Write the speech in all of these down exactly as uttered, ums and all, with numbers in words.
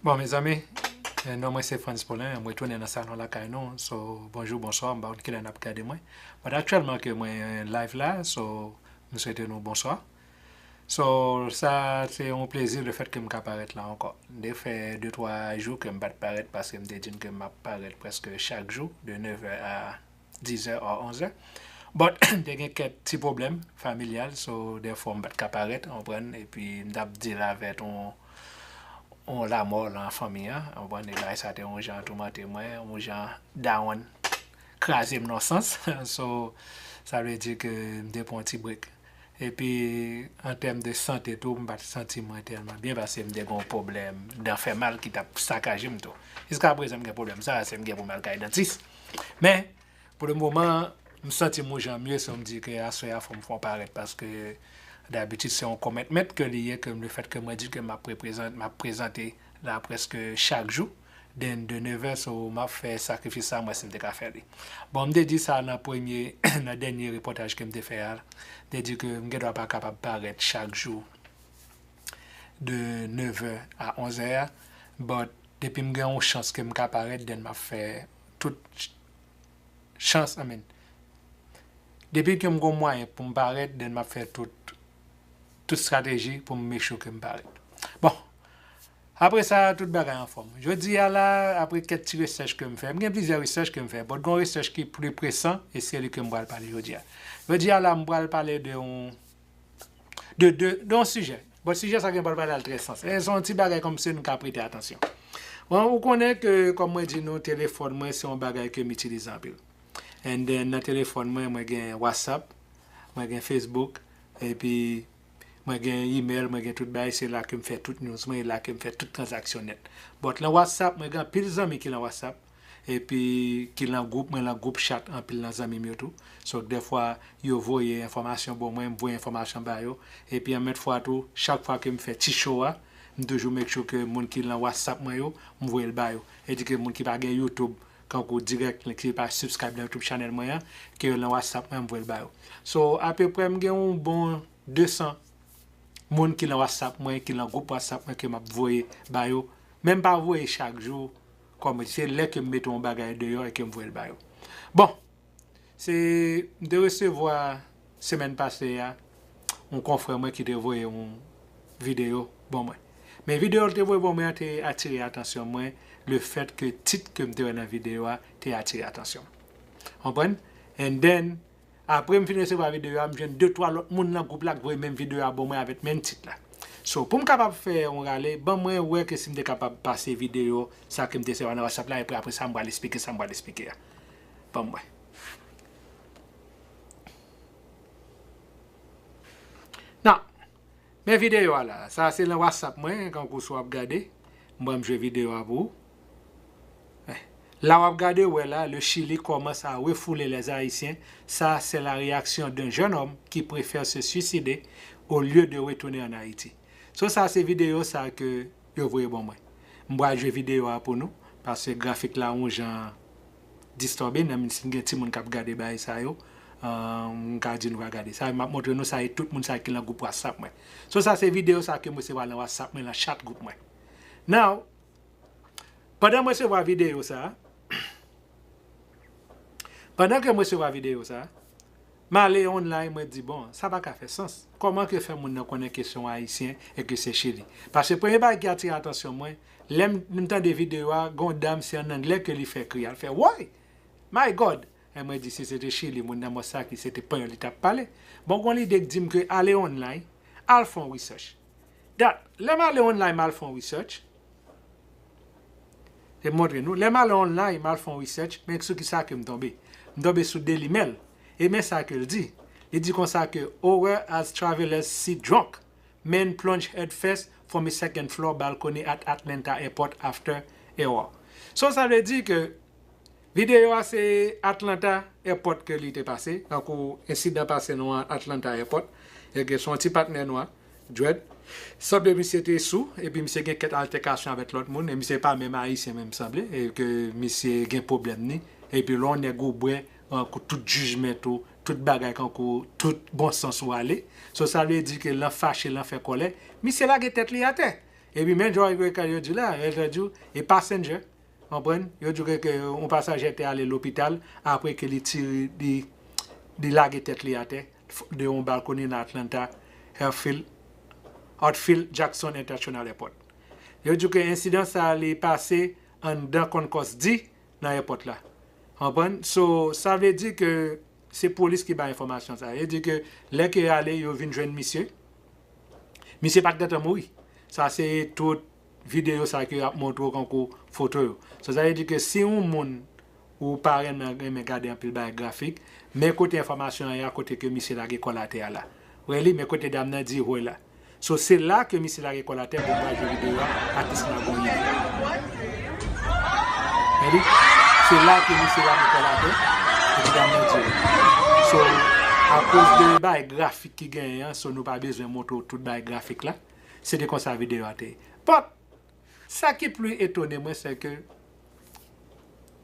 Bon, mezanmi, eh, non mwen se Frantz Paulin, mwen retounen nan salon lakay nou. So, bonjou, bonswa, m pa konn kilè n ap gade mwen. But aktyèlman ke mwen live la, so, m swete nou bonswa. So, sa se yon plezi le fèt ke m ka parèt la ankò. M te fè de twa jou ke m pa t parèt paske m te di n ke m ap parèt prèske chak jou de nevè a dizè or onzè. But, m te gen kèk ti pwoblèm familyal, so, dèfwa m pa t ka parèt, w konprann, epi m t ap deal avèk yon, yon lamò nan fanmi an, w konprann, e bagay sa te yon jan toumante mwen, yon jan dawonn, kraze m nan sans. So, sa vle di ke m te pran yon ti break. Epi, an tèm de sante tou, m pa t santi mwen tèlman byen paske m te gen yon pwoblèm dan fè mal ki t ap sakaje m tou. Jiska prezan, m gen pwoblèm sa, se m gen pou m al kay dantis. Men, pou le moman, m santi m yon jan mye, so m di ke aswè a fò m fè yon parèt paske dabitid se yon commitment ke li ye, ke le fèt ke mwen di ke m ap reprezan-, m ap prezante la prèske chak jou, then de nevè, so m ap fè sakrifis sa, m wè si m te ka fè li. Bon, m te di sa nan premye, nan dènye repòtaj ke m te fè a, m te di ke m gen dwa pa kapab parèt chak jou de nevè a onzè a, but depi m gen yon chans ke m ka parèt, then m ap fè tout ch-, chans, I mean, depi ke m gen mwayen pou m parèt, then m ap fè tout, tout estrateji pou m make sure ke m parèt. Bon, apre sa, tout bagay anfòm. Jodi a la, apre kèk ti resèch ke m fè, m gen plizyè resèch ke m fè, but gen yon resèch ki pli presan, e se li ke m pral pale jodi a. Jodi a la, m pral pale de yon, de, de, de yon sijè. But sijè sa gen pral pale al trè sans. E se yon ti bagay kòmsi nou ka prete atansyon. Bon, ou konnen ke, kòm mwen di nou, telefòn mwen se yon bagay ke m itilize anpil. And then, nan telefòn mwen, mwen gen WhatsApp, mwen gen Facebook, epi mwen gen email, mwen gen tout bagay, se la ke m fè tout news mwen, e la ke m fè tout tranzaksyon nèt. But lan WhatsApp, mwen gen anpil zanmi ki lan WhatsApp, epi ki lan gwoup, mwen lan gwoup chat anpil nan zanmi m yo tou. So, dèfwa, yo voye enfòmasyon ban mwen, m voye enfòmasyon ba yo. Epi an mèt fwa tou, chak fwa ke m fè ti show a, m toujou make sure ke moun ki lan WhatsApp mwen yo, m voye l ba yo. E di ke moun ki pa gen YouTube, kankou dirèk, ki pa subscribe nan YouTube channel mwen an, ke yo lan WhatsApp mwen, m voye l ba yo. So, apeprè, m gen yon bon de san moun ki lan WhatsApp mwen, ki lan gwoup WhatsApp mwen, ke m ap voye ba yo. Men m pa voye chak jou, kòm se lè ke m mete yon bagay deyò e ke m voye l ba yo. Bon, se, m te resevwa semèn pase a, yon konfrè mwen ki te voye yon videyo ban mwen. Men videyo l te voye ban mwen an te atire atansyon mwen, le fèt ke tit ke m te wè nan videyo a te atire atansyon m. Konprann? And then, apre m fin resevwa videyo a, m jwenn de twa lòt moun nan gwoup la k voye menm videyo a ban mwen avèk menm tit la. So, pou m kapab fè yon rale, ban mwen wè ke si m te kapab pase videyo sa ke m te resevwa nan WhatsApp la, epi apre sa, m pral esplike sa m pral esplike a. Ban m wè. Nan, men videyo a la. Sa se lan WhatsApp mwen, kankou si w ap gade. M pral jwe videyo a pou ou. Eh. La w ap gade, ou wè la, le Chili commence à refouler les Haïtiens. Ça, c'est la réaction d'un jeune homme qui préfère se suicider au lieu de retourner en Haïti. So, sa se videyo sa ke yo voye ban mwen. M pral jwe videyo a pou nou, paske grafik la yon jan distòbe, nan men si gen timoun k ap gade bagay sa yo, euh, m ka di nou pa gade. Sa m ap montre nou sa e tout moun sa ki lan gwoup WhatsApp mwen. So, sa se videyo sa ke m resevwa lan WhatsApp mwen, lan chat gwoup mwen. Now, pandan m resevwa videyo sa, pandan ke m resevwa videyo sa, m ale online, mwen di, bon, sa pa ka fè sans. Kòman ke fè moun nan konnen ke se yon Ayisyen e ke se Chili? Paske premye bagay ki atire atansyon mwen, lè m, m tande videyo a, gen yon dam, se an anglè ke li fè kri a, l fè, "Woy! My God!" E mwen di, si se te Chili, moun nan mò sa ki se te panyòl li t ap pale. Bon, gen yon lide k di m ke ale online, al fè yon research. Dat, lè m ale online, m al fè yon research, e montre nou, lè m ale online, m al fè yon research, men sou ki sa ke m tonbe? M tonbe sou Daily Mail. E men sa ke l di. Li di konsa ke horror as travelers see drunk man plunge headfirst from a second floor balcony at Atlanta airport after a war. So, sa vle di ke videyo a se Atlanta Airport ke li te pase, tankou ensidan pase nou an Atlanta Airport. E gen se yon ti patnè nwa, Dread. Sanble misye te sou, epi misye gen kèk altèkasyon avèk lòt moun, e misye pa menm Ayisyen menm sanble, e ke misye gen pwoblèm ni. Epi lè yon nèg ou bwè, kankou tout jijman ou, tout bagay kankou tout bon sans ou ale. So, sa vle di ke lan fache, lan fè kòlè, misye lage tèt li atè. Epi men Joy Greca yo di la, yo di w, e passenger, konprann? Yo di w ke, ke yon pasajè te ale lopital apre ke li tire, li, li lage tèt li atè de yon balkoni nan Atlanta Hartfield, Hartfield Jackson International Airport. Yo di w ke ensidan sa a li pase anndan Concourse D nan airport la. Konprann? So, sa vle di ke se polis ki bay enfòmasyon sa. Yo di ke lè ke yo ale, yo vin jwenn misye. Misye pa t gentan mouri. Sa se tout videyo sa ke y ap montre w kankou foto yo. So, sa vle di ke si yon moun ou pa renmen, renmen gade anpil bagay grafik, men kote enfòmasyon an ye a, kote ke misye lage kò l atè a la. Wè li, men kote dam nan di wè la. So, se la ke misye lage kò l atè pou m pral jwe videyo a, atis la gon ide. Wè li? Se la ke misye lage kò l atè, epi dam nan di wè. So, akoz de bagay grafik ki genyen an, so nou pa bezwen montre w tout bagay grafik la. Se te konsa videyo a te ye. But, sa ki pli etone mwen, se ke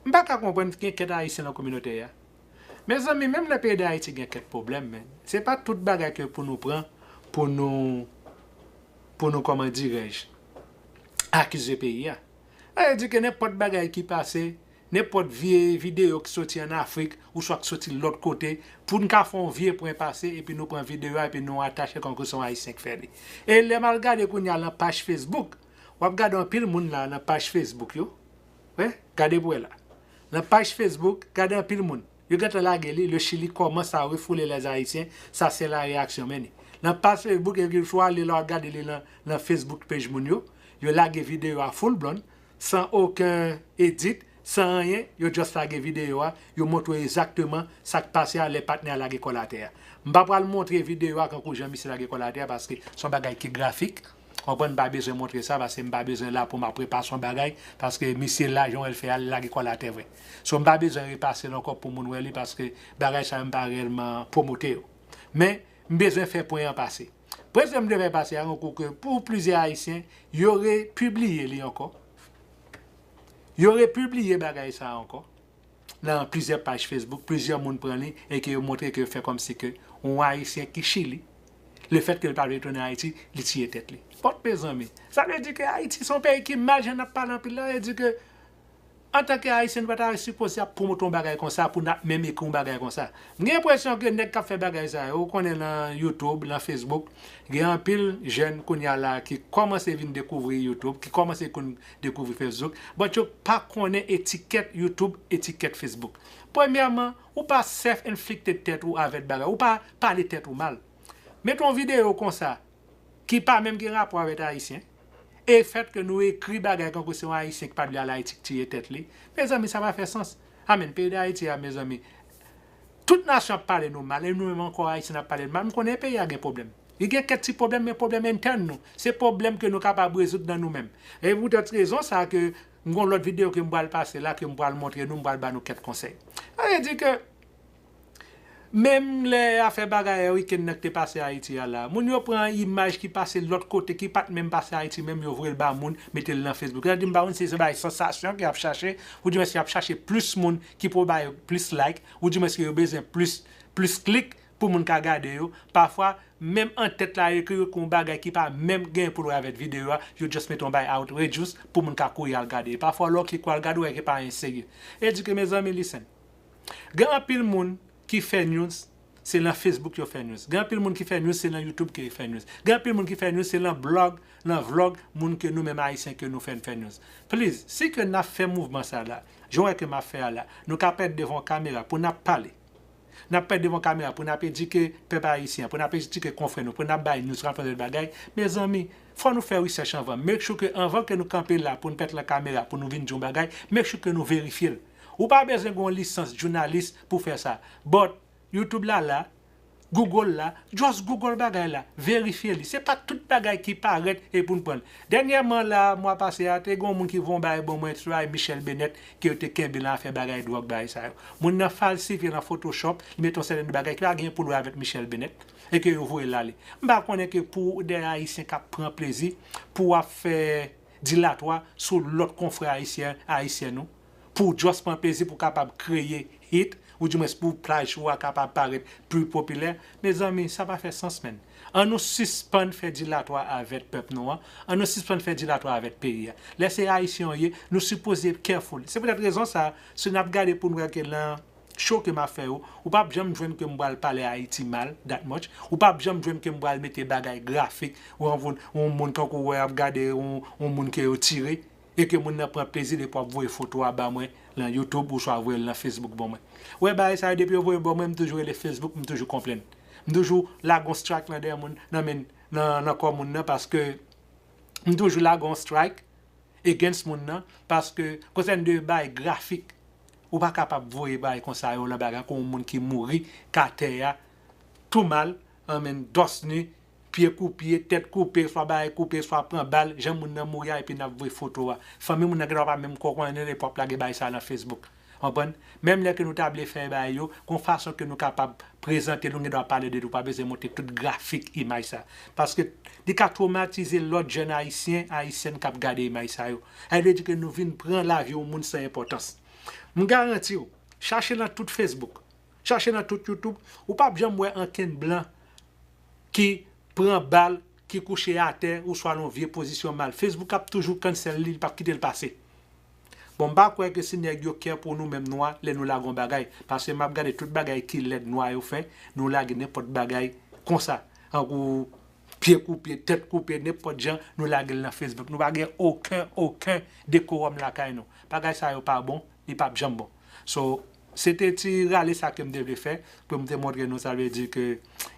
m pa ka konprann gen kèk Ayisyen nan kominote a. Mezanmi, menm lè peyi Dayiti gen kèk pwoblèm, men se pa tout bagay ke pou nou pran, pou nou, pou nou, kòman dirèj, akize peyi a. Sa vle di ke nenpòt bagay ki pase, nenpòt vye videyo ki soti ann Afrik, ouswa ki soti lòt kote, pou n ka fè yon vye pwen pase, epi nou pran videyo a, epi nou atache l kòmkwi se yon Ayisyen ki fè li. E lè m al gade kounye a nan paj Facebook, w ap gade anpil moun la nan paj Facebook yo. Wi, gade pou wè la. Nan paj Facebook, gade anpil moun. Yo gentan lage li, le Chili commence à refouler les Haïtiens, sa se la réaction, men ni. Nan paj Facebook, epi sou ale la, w ap gade li nan, nan Facebook page moun yo, yo lage videyo a full blown, san okenn edit, san anyen, yo just lage videyo a, yo montre w egzakteman sa k pase a lè patnè a lage kò l atè a. M pa pral montre videyo a kankou jan misye lage kò l atè a, paske se yon bagay ki grafik. Konprann, m pa bezwen montre sa, paske m pa bezwen la pou m ap repase yon bagay, paske misye la, jan w wè l fè a, l lage kò l atè vre. So, m pa bezwen repase l ankò pou moun wè li, paske bagay sa yo, m pa reyèlman pwomote yo. Men, m bezwen fè pwen an pase. Pwen sa m te fè pase a, yon kou ke pou plizyè Ayisyen, yo repibliye li ankò. Yo repibliye bagay sa a ankò nan plizyè paj Facebook, plizyè moun pran li e ke yo montre ke yo fè kòmsi ke yon Ayisyen ki Chili, lefètke l pa vle tounen Ayiti, li tiye tèt li. But, mezanmi, sa vle di ke Ayiti se yon peyi ki mal, jan n ap pale anpil la, vle di ke antanke Ayisyen, nou pa ta sipoze ap pwomote yon bagay konsa pou n ap menm ekri yon bagay konsa. M gen enpresyon ke nèg k ap fè bagay sa yo, ou konnen nan YouTube, nan Facebook, gen anpil jèn kounye a la ki kòmanse vin dekouvri YouTube, ki kòmanse konn dekouvri Facebook, but yo pa konnen etikèt YouTube, etikèt Facebook. Premyèman, ou pa self-inflicted tèt ou avèk bagay, ou pa pale tèt ou mal. Mete yon videyo konsa, ki pa menm gen rapò avèk Ayisyen, e fèt ke nou ekri bagay kankou se yon Ayisyen ki pa t vle al Ayiti ki tiye tèt li, mezanmi, sa pa fè sans. Amèn, peyi Dayiti a, mezanmi, tout nasyon ap pale nou mal, e nou menm ankò Ayisyen ap pale n mal. M konnen peyi a gen pwoblèm. Li gen kèk ti pwoblèm, men pwoblèm entèn nou. Se pwoblèm ke nou kapab rezoud nan nou menm. E poutèt rezon sa ke m gon lòt videyo ke m pral pase la, ke m pral montre nou, m pral ba nou kèk konsèy. Sa vle di ke menm lè afè bagay Hurricane nan ki te pase Ayiti a la, moun yo pran imaj ki pase lòt kote, ki pa t menm pase Ayiti menm, yo voye l ba moun, mete l nan Facebook. Sa di m pa konn si se bay sansasyon ke y ap chache, oudimwens y ap chache plis moun ki pou bay plis like, oudimwens ke yo bezwen plis, plis klik pou moun ka gade yo. Pafwa, menm an tèt la, yo ekri yo kon bagay ki pa menm gen pou l wè avèk videyo a, yo just mete yon bay outrageous pou moun ka kouri al gade. E pafwa, lè w klik w al gade, w wè ke pa anyen serye. E di ke, mezanmi, listen. Gen anpil moun ki fè news, se nan Facebook yo fè news. Gen anpil moun ki fè news, se nan YouTube ke yo fè news. Gen anpil moun ki fè news, se nan blog, nan vlog, moun ke nou menm Ayisyen ke nou fè, n fè news. Please, si ke n ap fè mouvman sa la, jan w wè ke m ap fè a la, nou ka pèt devan yon kamera pou n ap pale. N ap pèt devan yon kamera pou n ap edike pèp ayisyen, pou n ap edike konfrè nou, pou n ap bay news, pou n ap fè lòt bagay. Mezanmi, fò nou fè research anvan. Make sure ke anvan ke nou kanpe la pou n pèt lan kamera, pou nou vin di yon bagay, make sure ke nou verifye l. Ou pa bezwen gen yon lisans jounalis pou fè sa. But, YouTube la la, Google la, just Google bagay la, verifye li. Se pa tout bagay ki parèt e pou n pran l. Dènyèman la, mwa pase a, te gen yon moun ki voye yon bagay ban mwen, sou Michelle Bennett, ke yo te kenbe nan afè bagay dwòg, bagay sa yo. Moun nan falsifye nan Photoshop, li mete yon sèten bagay ki pa gen pou l wè avèk Michelle Bennett, e ke yo voye l ale. M pa konnen ke pou de Ayisyen k ap pran plezi, pou w ap fè dilatwa sou lòt konfrè ayisyen, ayisyen nou, pou w just pran plezi, pou w kapab kreye hit, ou dimwens pou plaj ou a kapab parèt pli popilè, mezanmi, sa pa fè sans, menn. An nou sispann fè dilatwa avèk pèp nou an, an nou sispann fè dilatwa avèk peyi a. Lè se Ayisyen w ye, nou sipoze careful. Se poutèt rezon sa a, si n ap gade pou n wè ke nan show ke m ap fè yo, ou p ap janm jwenn ke m pral pale Ayiti mal, that much. Ou p ap janm jwenn ke m pral mete bagay grafik, ou yon moun, yon moun kankou w wè ap gade yon, yon moun ke yo tire, e ke moun nan pran plezi depi w ap voye foto a ba mwen nan YouTube oswa voye l nan Facebook ban mwen. Ou wè bagay sa yo, depi yo voye ban mwen, m toujou rele Facebook, m toujou konplenn. M toujou lage yon strike nan dèyè moun, nan men, nan, nan kò moun nan, paske m toujou lage yon strike against moun nan, paske konsène de bagay grafik, ou pa kapab voye bagay konsa yo lan bagay kon yon moun ki mouri, k atè a, tou mal, anmenn dòs ni, pye koupe, tèt koupe, swa bagay koupe, swa pran bal, jan moun nan mouri a, epi n ap voye foto a. Fanmi moun nan gendwa pa menm konprann epòk lage bagay sa a lan Facebook. Konprann? Menm lè ke nou ta vle fè bagay yo, gon fason ke nou kapab prezante l, nou gendwa pale de li, ou pa bezwen montre tout grafik imaj sa. Paske li ka twomatize lòt jèn ayisyen, ayisyèn k ap gade imaj sa yo. Sa vle di ke nou vin pran lavi yon moun san enpòtans. M garanti w, chache lan tout Facebook, chache lan tout YouTube, ou p ap janm wè ankenn blan ki pran bal, ki kouche atè, oswa nan yon vye pozisyon mal. Facebook ap toujou cancel li, li p ap kite l pase. Bon, m pa kwè ke si nèg yo care pou nou menm nwa lè nou lage yon bagay. Paske m ap gade tout bagay ki lèd nwa yo fè, nou lage nenpòt bagay konsa. Tankou pye koupe, tèt koupe, nenpòt jan, nou lage l nan Facebook. Nou pa gen okenn, okenn dekorum lakay nou. Bagay sa yo pa bon, li p ap janm bon. So, se te ti rale sa ke m te vle fè, pou m te montre nou, sa vle di ke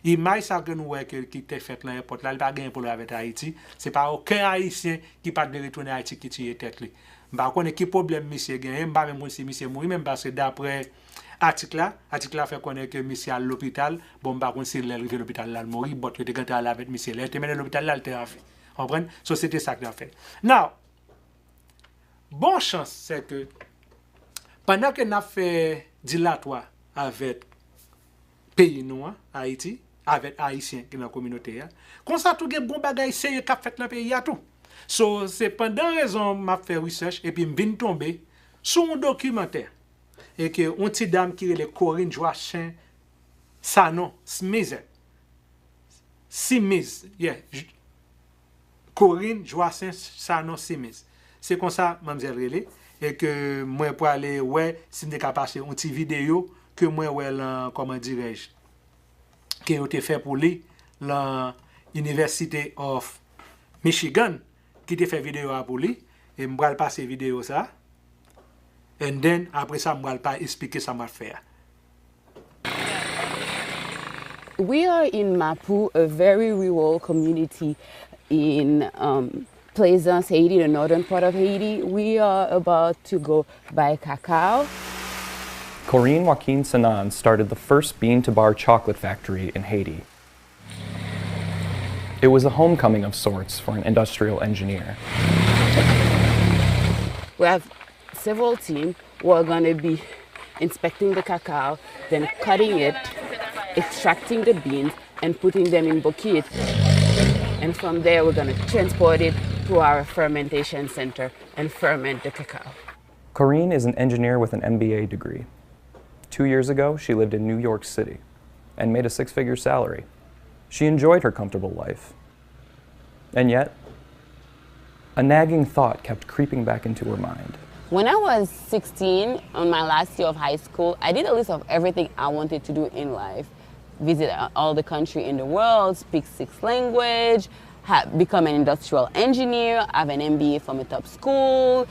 imaj sa ke nou wè ke, ki te fèt lan èpòt la, li pa genyen pwoblèm avèk Ayiti. Se pa okenn Ayisyen ki pa t vle retounen Ayiti ki tiye tèt li. M pa konnen ki pwoblèm misye genyen, m pa menm konn si misye mouri menm, paske daprè atik la, atik la fè konnen ke misye al lopital, bon, m pa konn si lè l rive lopital la, l mouri, but yo te gentan al avèk misye. Lè yo te mennen l lopital la, l te anvi. Konprann? So, se te sa k t ap fèt. Now, bon chans, se ke pandan ke n ap fè dilatwa avèk peyi nou an, Ayiti, avèk Ayisyen ki nan kominote a, konsa tou gen bon bagay serye k ap fèt nan peyi a tou. So, se pandan rezon m ap fè research, epi m vin tonbe sou yon dokimantè, e ke yon ti dam ki rele Corinne Joachin Sanon Smith, Simiz, yeah, J-, Corinne Joachin Sanon Simiz. Se konsa manmzèl rele, e ke mwen prale wè si m te ka pase yon ti videyo ke mwen wè lan, kòman dirèj, ke yo te fè pou li lan University of Michigan, ki te fè videyo a pou li, e m pral pase videyo sa, and then, apre sa, m pral pa esplike sa m ap fè a. We are in Mapou, a very rural community in um, Plaisance, Haiti, the northern part of Haiti. We are about to go buy cacao. Corinne Joaquin Sanon started the first bean to bar chocolate factory in Haiti. It was a homecoming of sorts for an industrial engineer. We have several teams who are going to be inspecting the cacao, then cutting it, extracting the beans, and putting them in bokit. And from there, we're going to transport it to our fermentation center and ferment the cacao. Corinne is an engineer with an M B A degree. Two years ago, she lived in New York City and made a six figure salary. She enjoyed her comfortable life. And yet, a nagging thought kept creeping back into her mind. When I was sixteen, on my last year of high school, I did a list of everything I wanted to do in life. Visit all the country in the world, speak six language, ha- become an industrial engineer, have an M B A from a top school.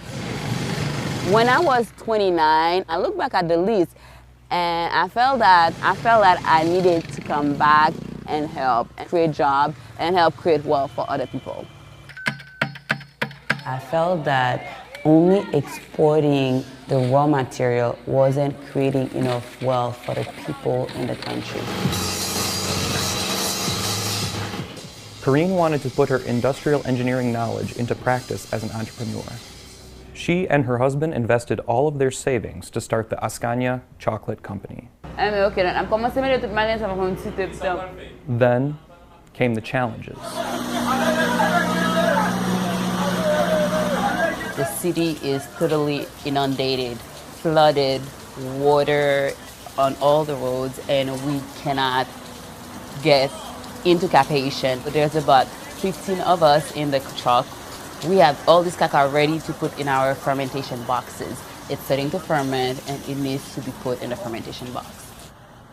When I was twenty-nine, I look back at the list and I felt that I felt that I needed to come back and help and create job and help create wealth for other people. I felt that only exporting the raw material wasn't creating enough wealth for the people in the country. Corinne wanted to put her industrial engineering knowledge into practice as an entrepreneur. She and her husband invested all of their savings to start the Ascania Chocolate Company. Anyway, ok, donk, n ap kòmanse mete tout malyen sa pou fè yon ti tèp tan. Then came the challenges. The city is totally inundated, flooded, water on all the roads, and we cannot get into Cap Haïtien. There's about fifteen of us in the truck. We have all this cacao ready to put in our fermentation boxes. It's starting to ferment and it needs to be put in the fermentation box.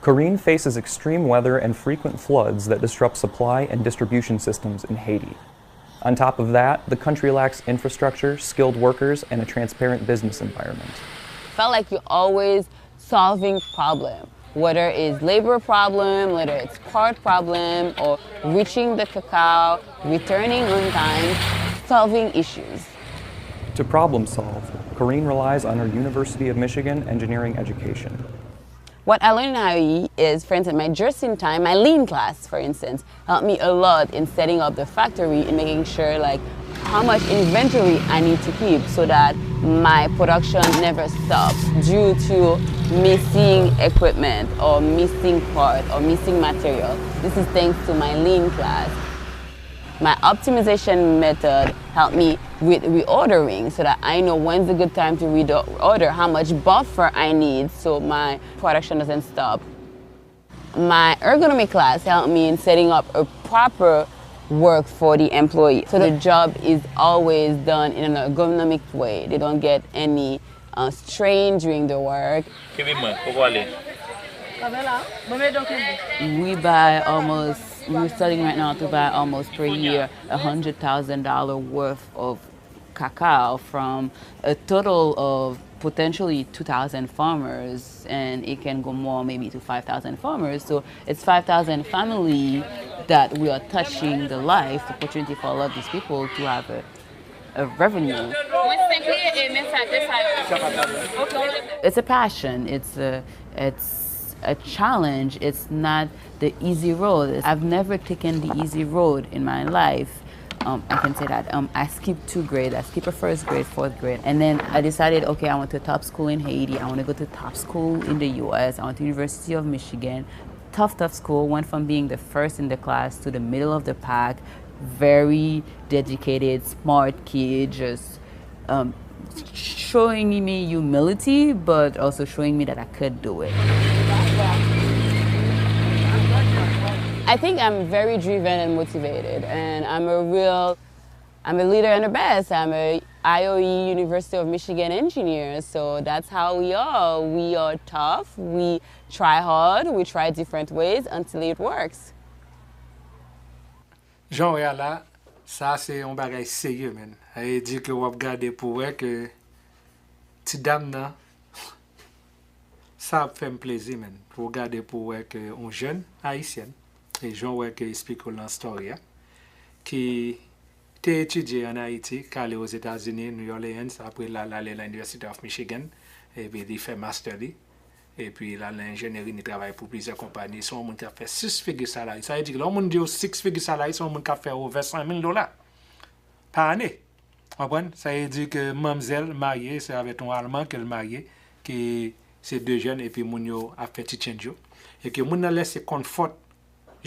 Corrine faces extreme weather and frequent floods that disrupt supply and distribution systems in Haiti. On top of that, the country lacks infrastructure, skilled workers, and a transparent business environment. Felt like you're always solving problem, whether it's labor problem, whether it's part problem, or reaching the cacao, returning on time, solving issues. To problem solve, Corrine relies on her University of Michigan engineering education. What I learned in I O E is, for instance, my just in time, my lean class, for instance, helped me a lot in setting up the factory and making sure, like, how much inventory I need to keep so that my production never stops due to missing equipment or missing part or missing material. This is thanks to my lean class. My optimization method helped me with reordering so that I know when's a good time to reorder, how much buffer I need so my production doesn't stop. My ergonomy class helped me in setting up a proper work for the employee. So the job is always done in an ergonomic way. They don't get any uh, strain during the work. Ki pi mwen, poko ale. We buy almost, we're starting right now to buy almost per year a hundred thousand dollar worth of cacao from a total of potentially two thousand farmers, and it can go more, maybe to five thousand farmers. So it's five thousand family that we are touching the life, the opportunity for all of these people to have a, a revenue. It's a passion. It's a, it's a challenge. It's not the easy road. I've never taken the easy road in my life. Um, I can say that. Um, I skipped two grades. I skipped a first grade, fourth grade. And then I decided, okay, I went to top school in Haiti. I want to go to top school in the U S. I went to University of Michigan. Tough, tough school. Went from being the first in the class to the middle of the pack. Very dedicated, smart kid, just um, showing me humility, but also showing me that I could do it. I think I'm very driven and motivated, and I'm a real, I'm a leader and a best. I'm a I O E University of Michigan engineer, so that's how we are. We are tough, we try hard, we try different ways until it works. Jan w wè a la, sa se yon bagay serye, menn. Sa vle di ke w ap gade pou w wè ke ti dam nan, sa ap fè m plezi, menn. Pou w gade pou w wè ke yon jèn ayisyèn, e jan w wè ke eksplike w nan story a, ki te etidye ann Ayiti, k ale Ozetazini, New Orleans, apre l al ale nan University of Michigan, epi li fè master li. Epi l al nan enjeneri, li travay pou plizyè konpayi. Se yon moun k ap fè sis figi salari. Sa vle di ke lè yon moun di w sis figi salari, se yon moun k ap fè over san mil dola pa ane. Konprann? Sa vle di ke manmzèl marye, se avèk yon Alman ke l marye, ke se de jèn, epi moun yo ap fè ti tchenj yo. E ke moun nan lèse konn fòt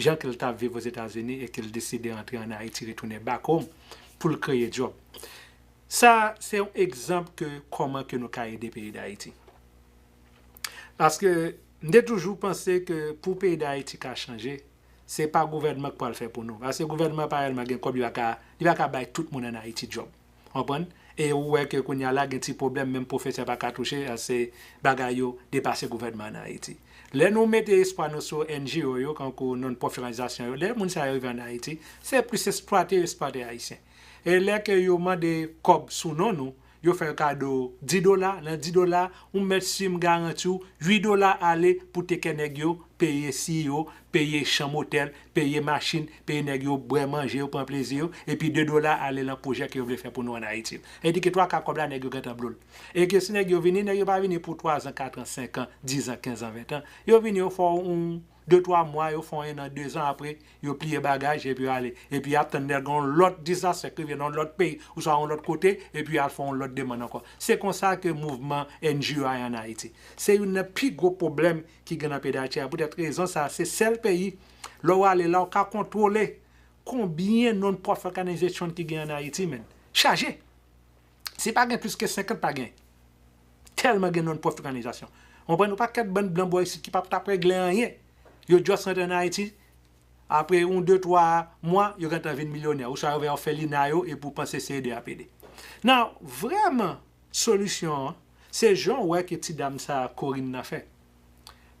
jan ke l t ap viv Ozetazini e ke l deside antre ann Ayiti, retounen back home pou l kreye djòb. Sa, se yon egzanp ke kòman ke nou ka ede peyi Dayiti. Paske m te toujou panse ke pou peyi Dayiti ka chanje, se pa gouvènman k pral fè pou nou. Paske gouvènman pa reyèlman gen kòb, li pa ka, li pa ka bay tout moun ann Ayiti djòb. Konprann? E ou wè ke kounye a la gen ti pwoblèm, menm pwofesè pa ka touche, se bagay yo depase gouvènman ann Ayiti. Lè nou mete espwa nou sou N G O yo, kankou non-profit òganizasyon yo, lè moun sa yo rive ann Ayiti, se plis eksplwate yo eksplwate Ayisyen. E lè ke yo mande kòb sou non nou, yo fè kado dis dola, nan dis dola, ou mèt si m garanti w uit dola ale pou te kè nèg yo peye C E O, peye chanm otèl, peye machin, peye nèg yo bwè manje, yo pran plezi yo, epi de dola ale nan pwojè ke yo vle fè pou nou ann Ayiti. Sa vle di ke twa ka kòb la, nèg yo gentan blow l. E ke si nèg yo vini, nèg yo pa vini pou twazan, katran, senkan, dizan, kenzan, ventan. Yo vini, yo fè w yon de, twa mwa, yo fè w en an, dezan, apre, yo pliye bagaj epi yo ale. Epi y ap tann lè gen yon lòt disaster ki rive nan yon lòt peyi, oswa yon lòt kote, epi y al fè yon lòt demann ankò. Se konsa ke mouvman N G O a ye ann Ayiti. Se youn nan pi gwo pwoblèm ki gen nan peyi Dayiti a. Poutèt rezon sa a, se sèl peyi, lè w ale la, w ka kontwole konbyen non-profit organization ki gen ann Ayiti, menn. Chaje! Si pa gen plis ke senkant, pa gen. Tèlman gen non-profit òganizasyon. Konprann? Yon pakèt bann blan bò isit ki p ap t ap regle anyen. Yo just rantre ann Ayiti, apre yon de twa mwa, yo gentan vin milyonè. Oswa yo fè òfelina yo epi w panse se ede y ap ede. Nan vrèman, solisyon an, se jan w wè ke ti dam sa a, Corinne nan fè.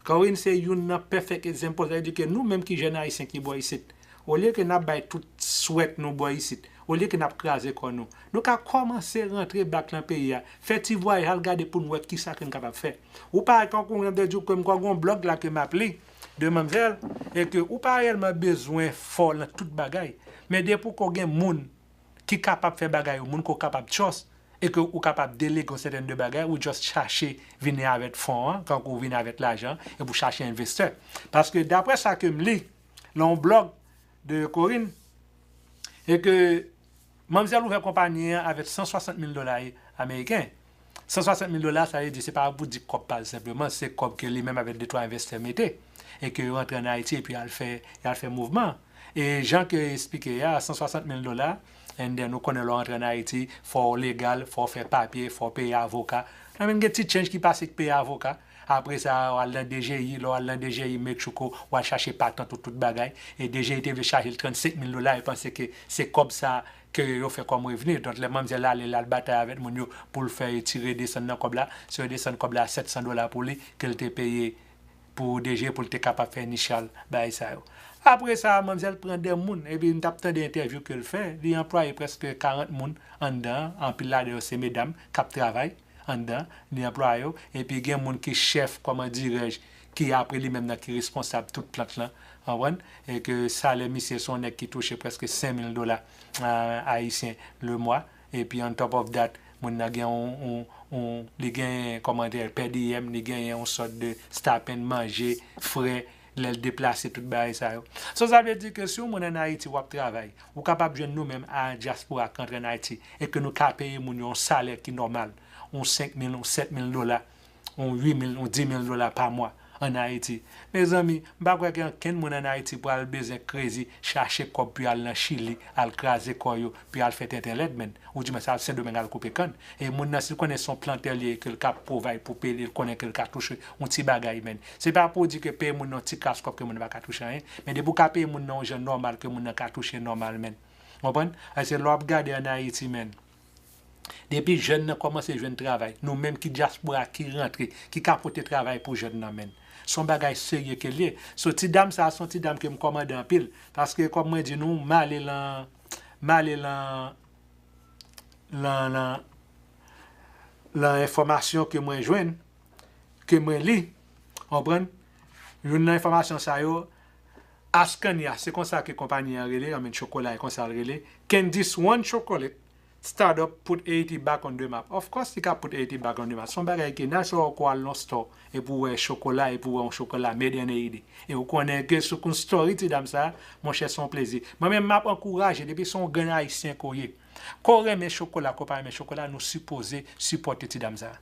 Corinne se youn nan perfect example, sa vle di ke nou menm ki jèn ayisyen ki bò isit, olye ke n ap bay tout swèt nou bò isit, olye ke n ap kraze kò nou, nou ka kòmanse rantre back lan peyi a, fè ti vwayaj, al gade pou n wè kisa ke n kapab fè. Ou pa, tankou m te di w ke m kwè gen yon blòg la ke m ap li de manmzèl, e ke ou pa reyèlman bezwen fò nan tout bagay, men depi w gen moun ki kapab fè bagay yo, moun ke w kapab trust, e ke ou kapab delege yon sèten de bagay, ou just chache vini avèk fon an, kankou vini avèk lajan, epi w chache envestè. Paske daprè sa ke m li lan yon blòg de Corinne, e ke manmzèl ouvè konpayi an avèk san swasant mil dola ameriken. San swasant mil dola, sa vle di se pa pou di kòb pa l senpleman, se kòb ke li menm avèk de twa envestè mete, e ke yo rantre ann Ayiti epi y al fè, y al fè mouvman. E jan ke eksplike a, san swasant mil dola, and then ou konnen lè w rantre ann Ayiti, fò w legal, fò w fè papye, fò w peye avoka. Nan men gen ti change ki pase k peye avoka. Apre sa, w al nan D G I, lè w al nan D G I, make sure ke w al chache patant ou tout bagay. E D G I te vle chaje l trannsenk mil dola, e panse ke se kòb sa ke yo fè kòm revni. Donk, lè manmzèl ale, l al batay avèk moun yo pou l fè retire desann nan kòb la, si yo desann kòb la a sèt san dola pou li, ke l te peye pou D G pou l te kapab fè initial bagay sa yo. Apre sa, manmzèl pran de moun, epi m t ap tande entèvyou ke l fè, li anplwaye prèske karant moun anndan, anpil ladan yo se medam k ap travay anndan, li anplwaye yo, epi gen moun ki chèf, kòman dirèj, ki apre li menm nan ki responsab tout plant lan, konprann? E ke salè misye se yon nèg ki touche prèske senk mil dola, ah, ayisyen le mwa, epi on top of that, moun nan gen yon, yon, yon, li gen, kòman di, per diem, li gen yon sòt de stipend, manje, frè, lè l deplase, tout bagay sa yo. So, sa vle di ke si yon moun ann Ayiti w ap travay, ou kapab jwenn nou menm a dyaspora k rantre ann Ayiti, e ke nou ka peye moun yo yon salè ki nòmal, yon senk mil, yon sèt mil dola, yon uit mil, yon dis mil dola pa mwa ann Ayiti. Mezanmi, m pa kwè ke ankenn moun ann Ayiti pral bezwen crazy chache kòb pou y al nan Chili, al kraze kò yo, pou y al fè tenten lèd, menn. Ou di mwen sa al Sendomeng al koupe kann. E moun nan, si l konnen se yon plantè li ye, ke l ka provide pou peyi li, l konnen ke l ka touche yon ti bagay, menn. Se pa pou di ke peye moun nan yon ti kras kòb ke moun nan pa ka touche anyen, men depi w ka peye moun nan yon jan nòmal, ke moun nan ka touche nòmal, menn. Konprann? Paske lè w ap gade ann Ayiti, menn, depi jèn nan kòmanse jwenn travay, nou menm ki dyaspora ki rantre, ki ka pote travay pou jèn nan, menn, se yon bagay serye ke l ye. So, ti dam sa a, se yon ti dam ke m kòmande anpil. Paske, kòm mwen di nou, m ale lan, m ale lan, lan, lan, lan enfòmasyon ke mwen jwenn, ke mwen li, konprann? Youn nan enfòmasyon sa yo, Askania, se konsa ke konpayi an rele, I mean, chokola, e konsa l rele. Can this one chocolate startup put Haiti back on the map? Of course, li ka put Haiti back on the map. Se yon bagay ki nice, ou ko al nan store, epi w wè chokola, epi w wè yon chokola made in Haiti. E ou konnen ke sou kon story ti dam sa, monchè, se yon plezi. Mwen menm, m ap ankouraje, depi se yon grenn ayisyen ke w ye, ke w renmen chokola, ke w pa renmen chokola, nou sipoze sipòte ti dam sa.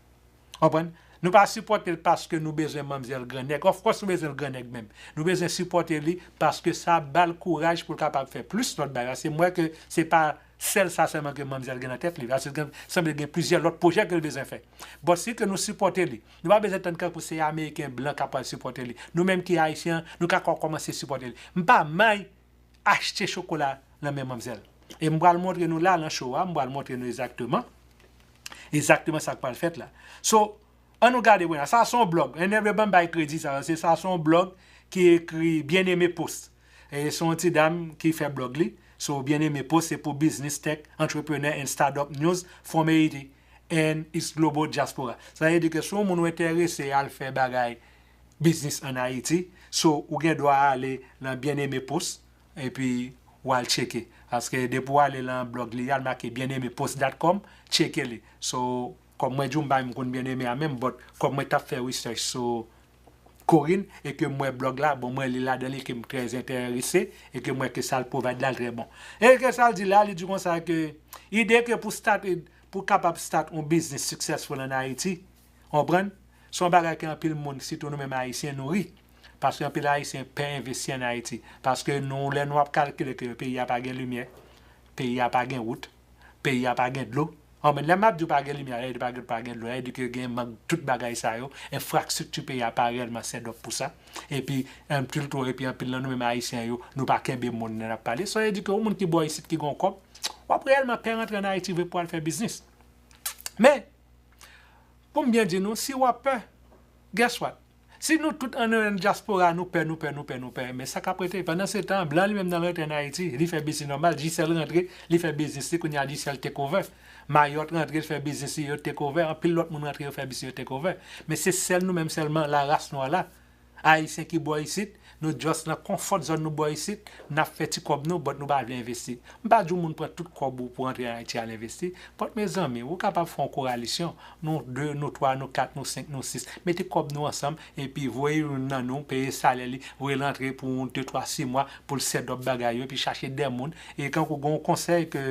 Konprann? Nou pa sipòte l paske nou bezwen manmzèl gran nèg. Of course, nou bezwen l gran nèg menm. Nou bezwen sipòte li paske sa ba l kouraj pou l kapab fè plis lòt bagay. Paske m wè ke se pa sèl sa sèlman ke manmzèl gen nan tèt li. Paske gen, sanble gen plizyè lòt pwojè ke l bezwen fè. But si ke nou sipòte li, nou pa bezwen tann kankou se Ameriken blan k ap pral sipòte li. Nou menm ki Ayisyen, nou ka kò-, kòmanse sipòte li. M pa may achte chokola nan men manmzèl. E m pral montre nou la, nan show a, m pral montre nou egzakteman, egzakteman sa k pral fèt la. So, ann nou gade, bon, sa se yon blòg. Ann nou ban m bay kredi sa, se sa se yon blòg ki ekri Bien-Aimé Post. E se yon ti dam ki fè blòg li. So, Bien-Aimé Post, se pou business, tech, entrepreneur and startup news from Haiti and its global diaspora. Sa vle di ke si yon moun ou enterese al fè bagay biznis ann Ayiti, so, ou gen dwa ale nan Bien-Aimé Post, epi w al tcheke. Paske depi w ale lan blòg li a, l make bien aimé post dot com, tcheke li. So, kòm mwen di w, m pa menm konn Bien-Aimé a menm, but kòm mwen t ap fè research sou Corinne, e ke m wè blòg la, bon, mwen li ladan li, ke m trè enterese, e ke m wè ke sa l provide la, l trè bon. E ke sa l di la, li di konsa ke ide ke pou start, pou kapab start yon biznis successful ann Ayiti, konprann? Se yon bagay ke anpil moun, sitou nou menm Ayisyen, nou ri. Paske anpil Ayisyen pè envesti ann Ayiti. Paske nou, lè nou ap kalkile ke peyi a pa gen limyè, peyi a pa gen wout, peyi a pa gen dlo, Bon, men lè m ap di w pa gen limyè, lè di pa gen, pa gen dlo, lè di ke gen mank tout bagay sa yo, enfrastrikti peyi a pa reyèlman set up pou sa. Epi, anpil twò, epi anpil nan nou menm Ayisyen yo, nou pa kenbe mo n lè n ap pale. Sa vle di ke yon moun ki bò isit ki gen yon kòb, w ap reyèlman pè rantre ann Ayiti vre pou al fè biznis. Men, pou m byen di nou, si w ap pè, guess what? Si nou tout an, an dyaspora, nou pè, nou pè, nou pè, nou pè, men sa k ap rete? Pandan se tan, blan li menm nan rantre ann Ayiti, li fè biznis nòmal, Digicel rantre, li fè biznis li, kounye a Digicel take over. Mayòt rantre, li fè biznis li, yo take over. Anpil lòt moun rantre, yo fè biznis, yo take over. Men se sèl nou menm sèlman, laras nwa la, Ayisyen ki bò isit, nou just nan confort zone nou bò isit, n ap fè ti kòb nou, but nou pa vle envesti. M pa di w moun pran tout kòb ou pou antre ann Ayiti al envesti, but mezanmi, ou kapab fè yon koralisyon, nou de, nou twa, nou kat, nou senk, nou sis, mete kòb nou ansanm, epi voye youn nan nou, peye salè li, voye l antre pou yon de, twa, sis mwa, pou l set up bagay yo, epi chache de moun, e kankou gen yon konsèy ke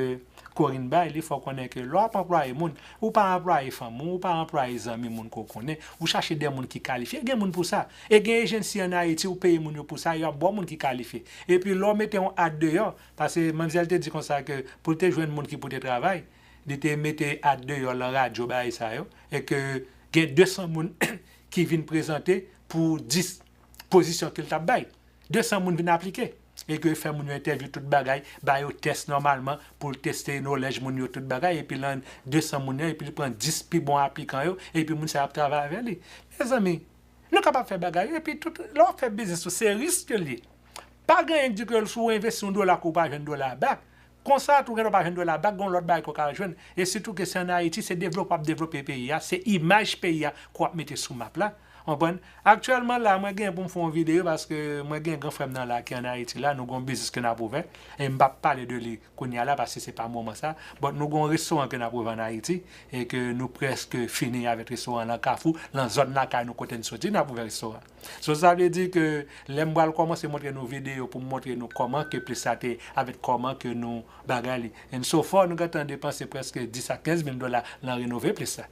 Corinne bay, li fè w konnen ke lè w ap anplwaye moun, ou pa anplwaye fanmi w, ou pa anplwaye zanmi moun ke w konnen, ou chache de moun ki kalifye. Gen moun pou sa. E gen ejensi ann Ayiti, ou peye moun yo pou sa, y ap ba w moun ki kalifye. Epi lè w mete yon ad deyò, paske manmzèl te di konsa ke pou l te jwenn moun ki pou te travay, li te mete ad deyò lan radyo bagay sa yo, e ke gen de san moun ki vin prezante pou dis pozisyon ke l t ap bay. De san moun vin aplike. E ke fè moun yo entèvyou tout bagay, ba yo tès nòmalman pou l teste knowledge moun yo tout bagay. Epi lan de san moun yo, epi li pran dis pi bon aplikan yo, epi moun sa yo ap travay avè li. Mezanmi, nou kapab fè bagay yo, epi tout, lè w ap fè biznis ou, se risk ke l ye. Pa gen anyen ki di ke si w envesti yon dola ke w pa jwenn dola back, konsa tou, gen lè w pa jwenn dola back, gen yon lòt bagay ke w ka jwenn. E sitou ke se ann Ayiti, se devlope w ap devlope peyi a, se imaj peyi a ke w ap mete sou map la. Konprann? Aktyèlman la, mwen gen pou m fè yon videyo paske mwen gen gran frè m nan la ki ann Ayiti la, nou gen yon biznis ke n ap ouvè. E m p ap pale de li kounye a la paske se pa moman sa. But nou gen yon restoran ke n ap ouvè ann Ayiti e ke nou prèske fini avèk restoran lan Kafou, lan zòn lakay nou kote n soti, n ap ouvè restoran. So, sa vle di ke lè m pral kòmanse montre nou videyo pou m montre nou kòman ke plis sa te, avèk kòman ke nou bagay li. And so far, nou gentan depanse prèske dis a kenz mil dola nan renove plis sa.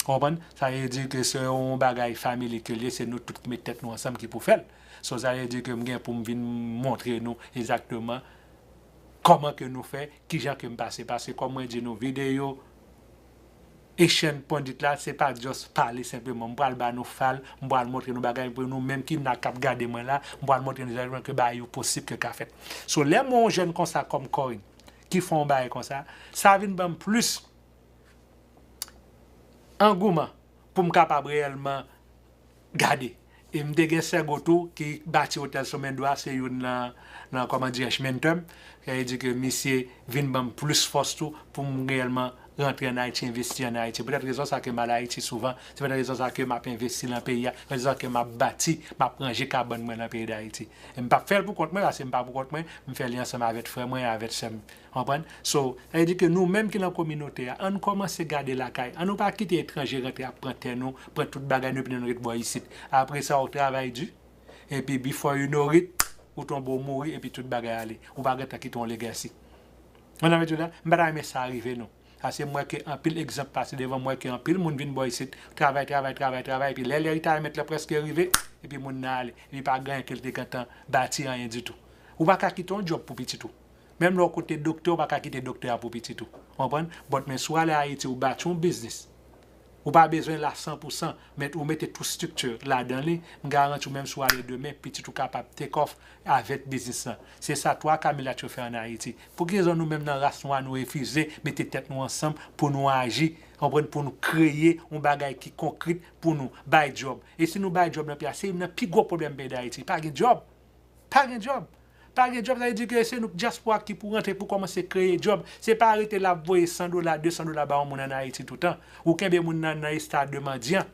Konprann? Sa vle di ke se yon bagay family ke l ye, se nou tout ki met tèt nou ansanm ki pou fè l. So, sa vle di ke m gen pou m vin montre nou egzakteman kòman ke nou fè, kijan ke m pase. Paske, kòm mwen di nou, videyo Asian Pondit la, se pa just pale senpleman. M pral ba nou fal, m pral montre nou bagay, pou nou menm ki nan k ap gade mwen la, m pral montre nou egzakteman ke bagay yo posib ke ka fèt. So, lè m wè yon jèn konsa kòm Corinne, ki fè yon bagay konsa, sa vin ban m plis angouman pou m kapab reyèlman gade. E m te gen Sègo tou ki bati otèl Somendo a, se youn nan, nan, kòman dirèj, mentor m. Sa vle di ke misye vin ban m plis fòs tou pou m reyèlman rantre ann Ayiti, envesti ann Ayiti. Poutèt rezon sa ke m al Ayiti souvan, se poutèt rezon sa ke m ap envesti lan peyi a, poutèt rezon sa ke m ap bati, m ap ranje kabann mwen lan peyi Dayiti. E m p ap fè l pou kont mwen, paske m pa pou kont mwen, m fè li ansanm avèk frè mwen, avèk sè m. Konprann? So, sa vle di ke nou menm ki nan kominote a, ann kòmanse gade lakay. Ann nou pa kite etranje rantre ap pran tè nou, pran tout bagay nou, epi nou ret bò isit. Apre sa, ou travay di, epi before you know it, ou tonbe, ou mouri, epi tout bagay ale. Ou pa gentan kite yon legacy. Ou konprann sa m vle di w la? M pa ta renmen sa rive nou. Paske m wè ke anpil egzanp pase devan m, m wè ke anpil moun vin bò isit, travay, travay, travay, travay, epi lè, lè retirement la prèske rive, epi moun nan ale, epi pa gen anyen ke l te gentan bati anyen ditou. Ou pa ka kite yon djòb pou pitit ou. Menm lè w kote doktè, ou pa ka kite doktè a pou pitit ou. Konprann? But men si w ale Ayiti, ou bati yon biznis. Ou pa bezwen la san pou san, men ou mete tou strikti ladan li, m garanti w menm si w ale demen, pitit ou kapab take off avèk biznis lan. Se sa twa Kamilat yo fè ann Ayiti. Pou ki rezon nou menm nan ras nwa nou refize mete tèt nou ansanm pou nou aji, konprann, pou nou kreye yon bagay ki konkret pou nou, bay djòb. E si nou bay djòb nan peyi a, se youn nan pi gwo pwoblèm peyi Dayiti. Pa gen djòb. Pa gen djòb. Pa gen djòb, sa vle di ke se nou dyaspora ki pou rantre pou kòmanse kreye djòb. Se pa rete la ap voye san dola, de san dola ba yon moun ann Ayiti toutan. Ou kenbe moun nan nan estad de mandyan.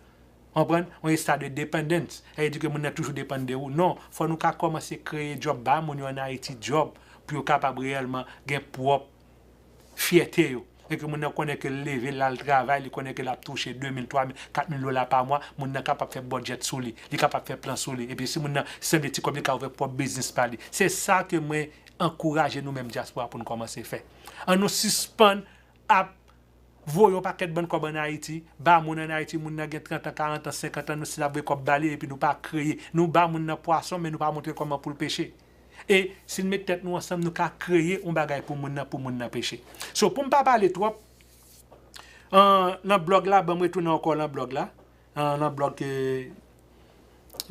Konprann? Yon estad de dependence. Sa vle di ke moun nan toujou depann de ou. Non, fò nou ka kòmanse kreye djòb, ba moun yo ann Ayiti djòb pou yo kapab reyèlman gen pwòp fyète yo. E ke moun nan konnen ke l leve, l al travay, li konnen ke l ap touche de mil, twa mil, kat mil dola pa mwa, moun nan kapab fè budget sou li, li kapab fè plan sou li. Epi si moun nan sanble ti kòb, li ka ouvè pwòp biznis pa li. Se sa ke mwen ankouraje nou menm dyaspora pou n kòmanse fè. Ann nou sispann ap voye yon pakèt bann kòb ann Ayiti, ba moun ann Ayiti, moun nan gen trant an, karant an, senkant an, nou still ap voye kòb ba li, epi nou pa kreye. Nou ba moun nan pwason, men nou pa montre l kòman pou l peche. E si n met tèt nou ansanm, nou ka kreye yon bagay pou moun nan, pou moun nan peche. So, pou m pa pale twòp, an, nan blòg la, ban m retounen ankò nan blòg la, an, nan blòg ke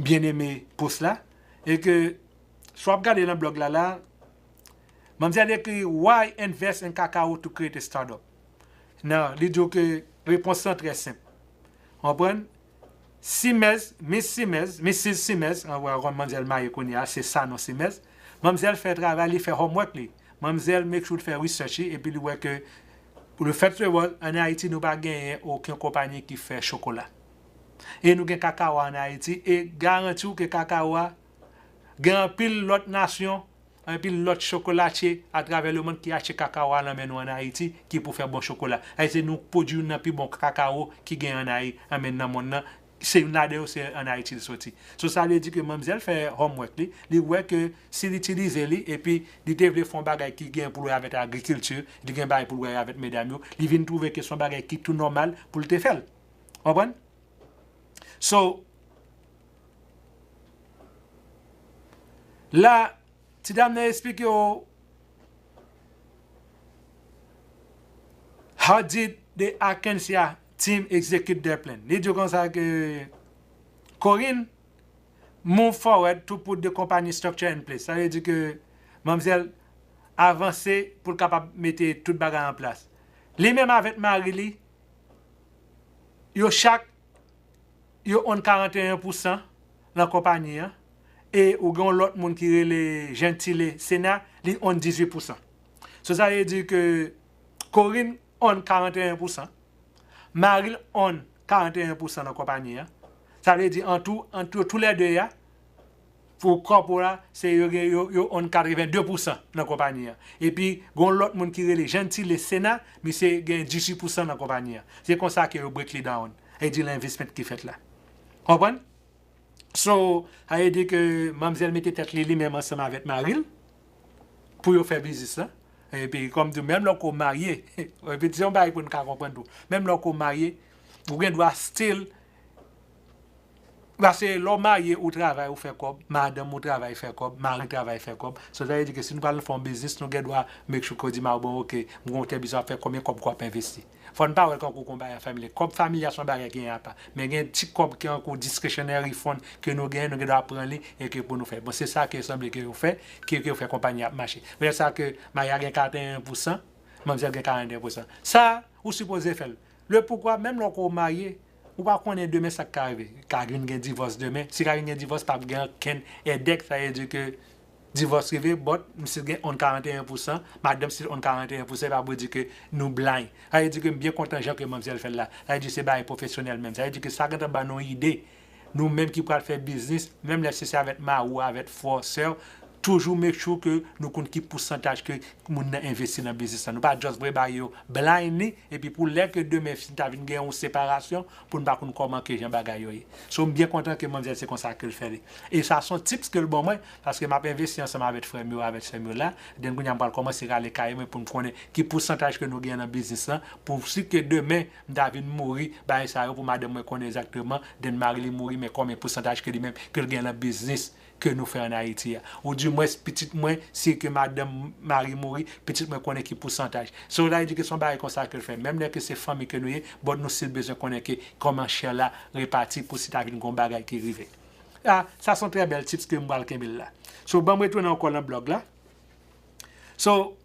Bien-Aimé post la, e ke si w ap gade nan blòg la la, manmzèl ekri: "Why invest in cacao to create a startup?" Nan, li di w ke repons lan trè senp. Konprann? Simez, Miss Simez, Missis Simez, an, wè, kòm manmzèl marye kounye a, se sa non Simez. Manmzèl fè travay li, fè homework li. Manmzèl make sure l fè research li, epi li wè ke, pou le fait se wòl, ann Ayiti, nou pa genyen okenn konpayi ki fè chokola. E nou gen kakawa ann Ayiti, e garanti w ke kakawa gen anpil lòt nasyon, anpil lòt chokolatye atravè lemonn ki achte kakawa nan men nou ann Ayiti, ki pou fè bon chokola. Ayiti, nou pwodui youn nan pi bon kakawo ki gen ann Ayi-, ann men nan monn nan. Se youn ladan yo, se ann Ayiti l soti. So, sa vle di ke manmzèl fè homework li, li wè ke si l itilize li, epi li te vle fè yon bagay ki gen pou l wè avèk agrikilti, li gen bagay pou l wè avèk medam yo, li vin twouve ke se yon bagay ki tou nòmal pou l te fè l. Konprann? So, la, ti dam nan eksplike w, "How did the Arkansas team execute their plan?" Li di w konsa ke Corinne move forward to put the company structure in place. Sa vle di ke manmzèl avanse pou l kapab mete tout bagay an plas. Li menm avèk mari li, yo chak, yo own karannteyen pousan nan konpayi an, e ou gen yon lòt moun ki rele Gentile Sena, li own dizuit pousan. So, sa vle di ke Corinne own karannteyen pousan, mari l own karannteyen pousan nan konpayi an. Sa vle di, an tou, ant yo toulède a, pou kòpo la, se yo gen, yo, yo own katrevende pousan nan konpayi an. Epi, gen yon lòt moun ki rele Gentile Sena, misye gen dizuit pousan nan konpayi an. Se konsa ke yo break li down. E di l investment ki fèt la. Konprann? So, sa vle di ke manmzèl mete tèt li, li menm ansanm avèk mari l, pou yo fè biznis lan. Epi, kòm di, menm lè w ko marye, epi se yon bagay pou n ka konprann tou. Menm lè w ko marye, ou gen dwa still, paske lè w marye, ou travay, ou fè kòb, madanm ou travay, fè kòb, mari travay, fè kòb. So, sa vle di ke si nou pral fè yon biznis, nou gen dwa make sure ke w di mari w, "Bon, oke, m gen yon tèl biznis ap fè, konbyen kòb ke w ap envesti?" Fò n pa wè l kankou konbay an familye. Kòb familye a se yon bagay ki gen apa. Men gen ti kòb ki anko discretionary fund ke nou genyen, nou gen dwa pran li e ke pou nou fè. Bon, se sa ke sanble ke yo fè, ke, ke yo fè konpayi ap mache. Poutèt sa ke mari a gen katrevennyen pousan, manmzèl gen karannteyen pousan. Sa, ou sipoze fè l. Le poukwa, menm lè w ko marye, ou pa konnen demen sa k ka rive. Ka vin gen divòs demen. Si ka vin gen divòs, p ap gen ankenn èdèk, sa vle di ke divòs rive, but m still gen own karannteyen pousan, madanm still own karannteyen pousan, e pa vle di ke nou blind. Sa vle di ke m byen kontan jan ke manmzèl fè l la. Sa vle di se bagay pwofesyonèl menm. Sa vle di ke sa gentan ban nou ide. Nou menm ki pral fè biznis, menm lè se, se avèk mari w, avèk frè w, sè w, toujou make sure ke nou konn ki pousantaj ke moun nan envesti nan biznis lan. Nou pa just vre bay yo blindly, epi pou lè ke demen si ta vin gen yon separasyon, pou n pa konn kòman ke jan bagay yo ye. So, m byen kontan ke manmzèl se konsa ke l fè li. E sa se yon tips ke l ban mwen, paske m ap envesti ansanm avèk frè m yo, avèk sè m yo la. Den kounye a m pral kòmanse rale kay mwen pou m konnen ki pousantaj ke nou gen nan biznis lan. Pou si ke demen, m ta vin mouri, bagay sa yo pou madanm mwen konnen egzakteman, den mari li mouri, men konbyen pousantaj ke li menm, ke l gen nan biznis ke nou fè ann Ayiti a. Ou dimwens, pitit mwen, si ke madanm, mari mouri, pitit mwen konnen ki pousantaj. So, sa vle di ke se yon bagay konsa ke l fè. Menm lè ke se fanmi ke nou ye, but nou still bezwen konnen ke kòman share la repati pou si ta vin gon bagay ki rive. Ah, sa se yon trè bèl tips ke m pral kenbe l la. So, ban m retounen ankò nan blòg la. So,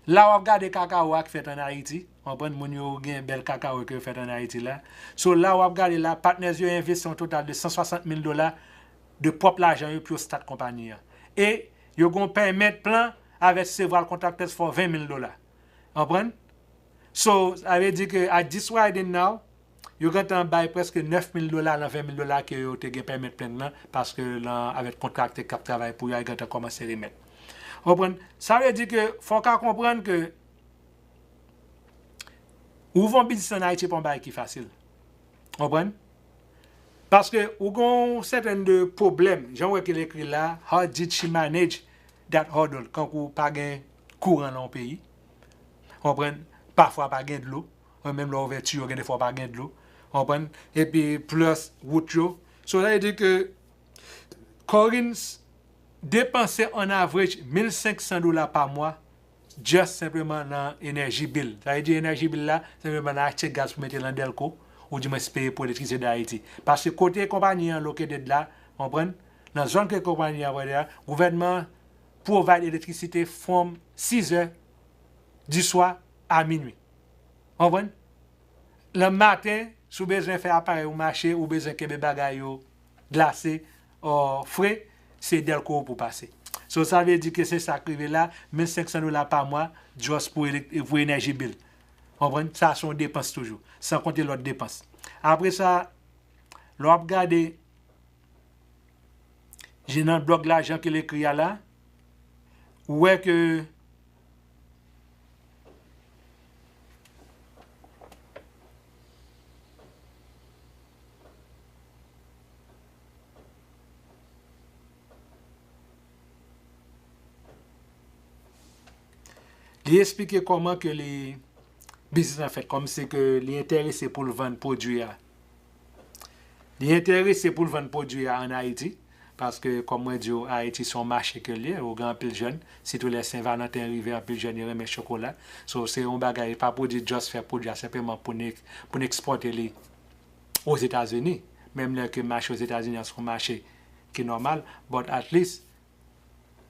la w ap gade kakawo a k fèt ann Ayiti, konprann, moun yo gen bèl kakawo ke yo fèt ann Ayiti la. So, la w ap gade la, partners yo envesti yon total de san swasant mil dola de pwòp lajan yo pou yo start konpayi an. E yo gon payment plan avèk several contractors for ven mil dola. Konprann? So, sa vle di ke at this right now, yo gentan bay prèske nèf mil dola nan ven mil dola ke yo te gen payment plan nan, paske lan, avèk kontraktè k ap travay pou yo a, yo gentan kòmanse remèt. Konprann? Sa vle di ke fò w ka konprann ke ouvri yon biznis ann Ayiti pa yon bagay ki fasil. Konprann? Paske ou gen yon sèten de pwoblèm, jan w wè ke l ekri la, "How did she manage that hurdle?" Kankou pa gen kouran nan yon peyi. Konprann? Pafwa pa gen dlo. Menm lè w ouvè tiyo, gen defwa w pa gen dlo. Konprann? Epi plus wout yo. So, sa vle di ke Corinne s-, depanse on average mil senk san dola pa mwa just senpleman nan Energy Bill. Sa vle di Energy Bill la, senpleman nan achte gaz pou mete nan Delco, ou di mwens peye pou Electricité d'Haïti. Paske kote konpayi an located la, konprann? Nan zòn ke konpayi an prete a, gouvènman provide elektrisite from six heures du soir à minuit. Konprann? Nan maten, si w bezwen fè aparèy ou mache, ou bezwen kenbe bagay yo glase, o fre, se Delco pou pase. So, sa vle di ke se sa k rive la, mil senk san dola pa mwa, just pou elek-, pou Energy Bill. Konprann? Sa se yon depans toujou, san konte lòt depans. Apre sa, lè w ap gade je nan blòg la, jan ke l ekri a la, ou wè ke li eksplike kòman ke li, biznis lan fèt, kòmsi ke li enterese pou l vann pwodui a. Li enterese pou l vann pwodui a ann Ayiti, paske, kòm mwen di w, Ayiti se yon mache ke l ye, ou gen anpil jèn, sitou lè Sen Valanten rive, anpil jèn yo renmen chokola. So, se yon bagay, pa pwodui, just fè pwodui a senpleman pou n, pou n ekspòte li Ozetazini. Menm lè ke mache Ozetazini an se yon mache ki nòmal, but at least,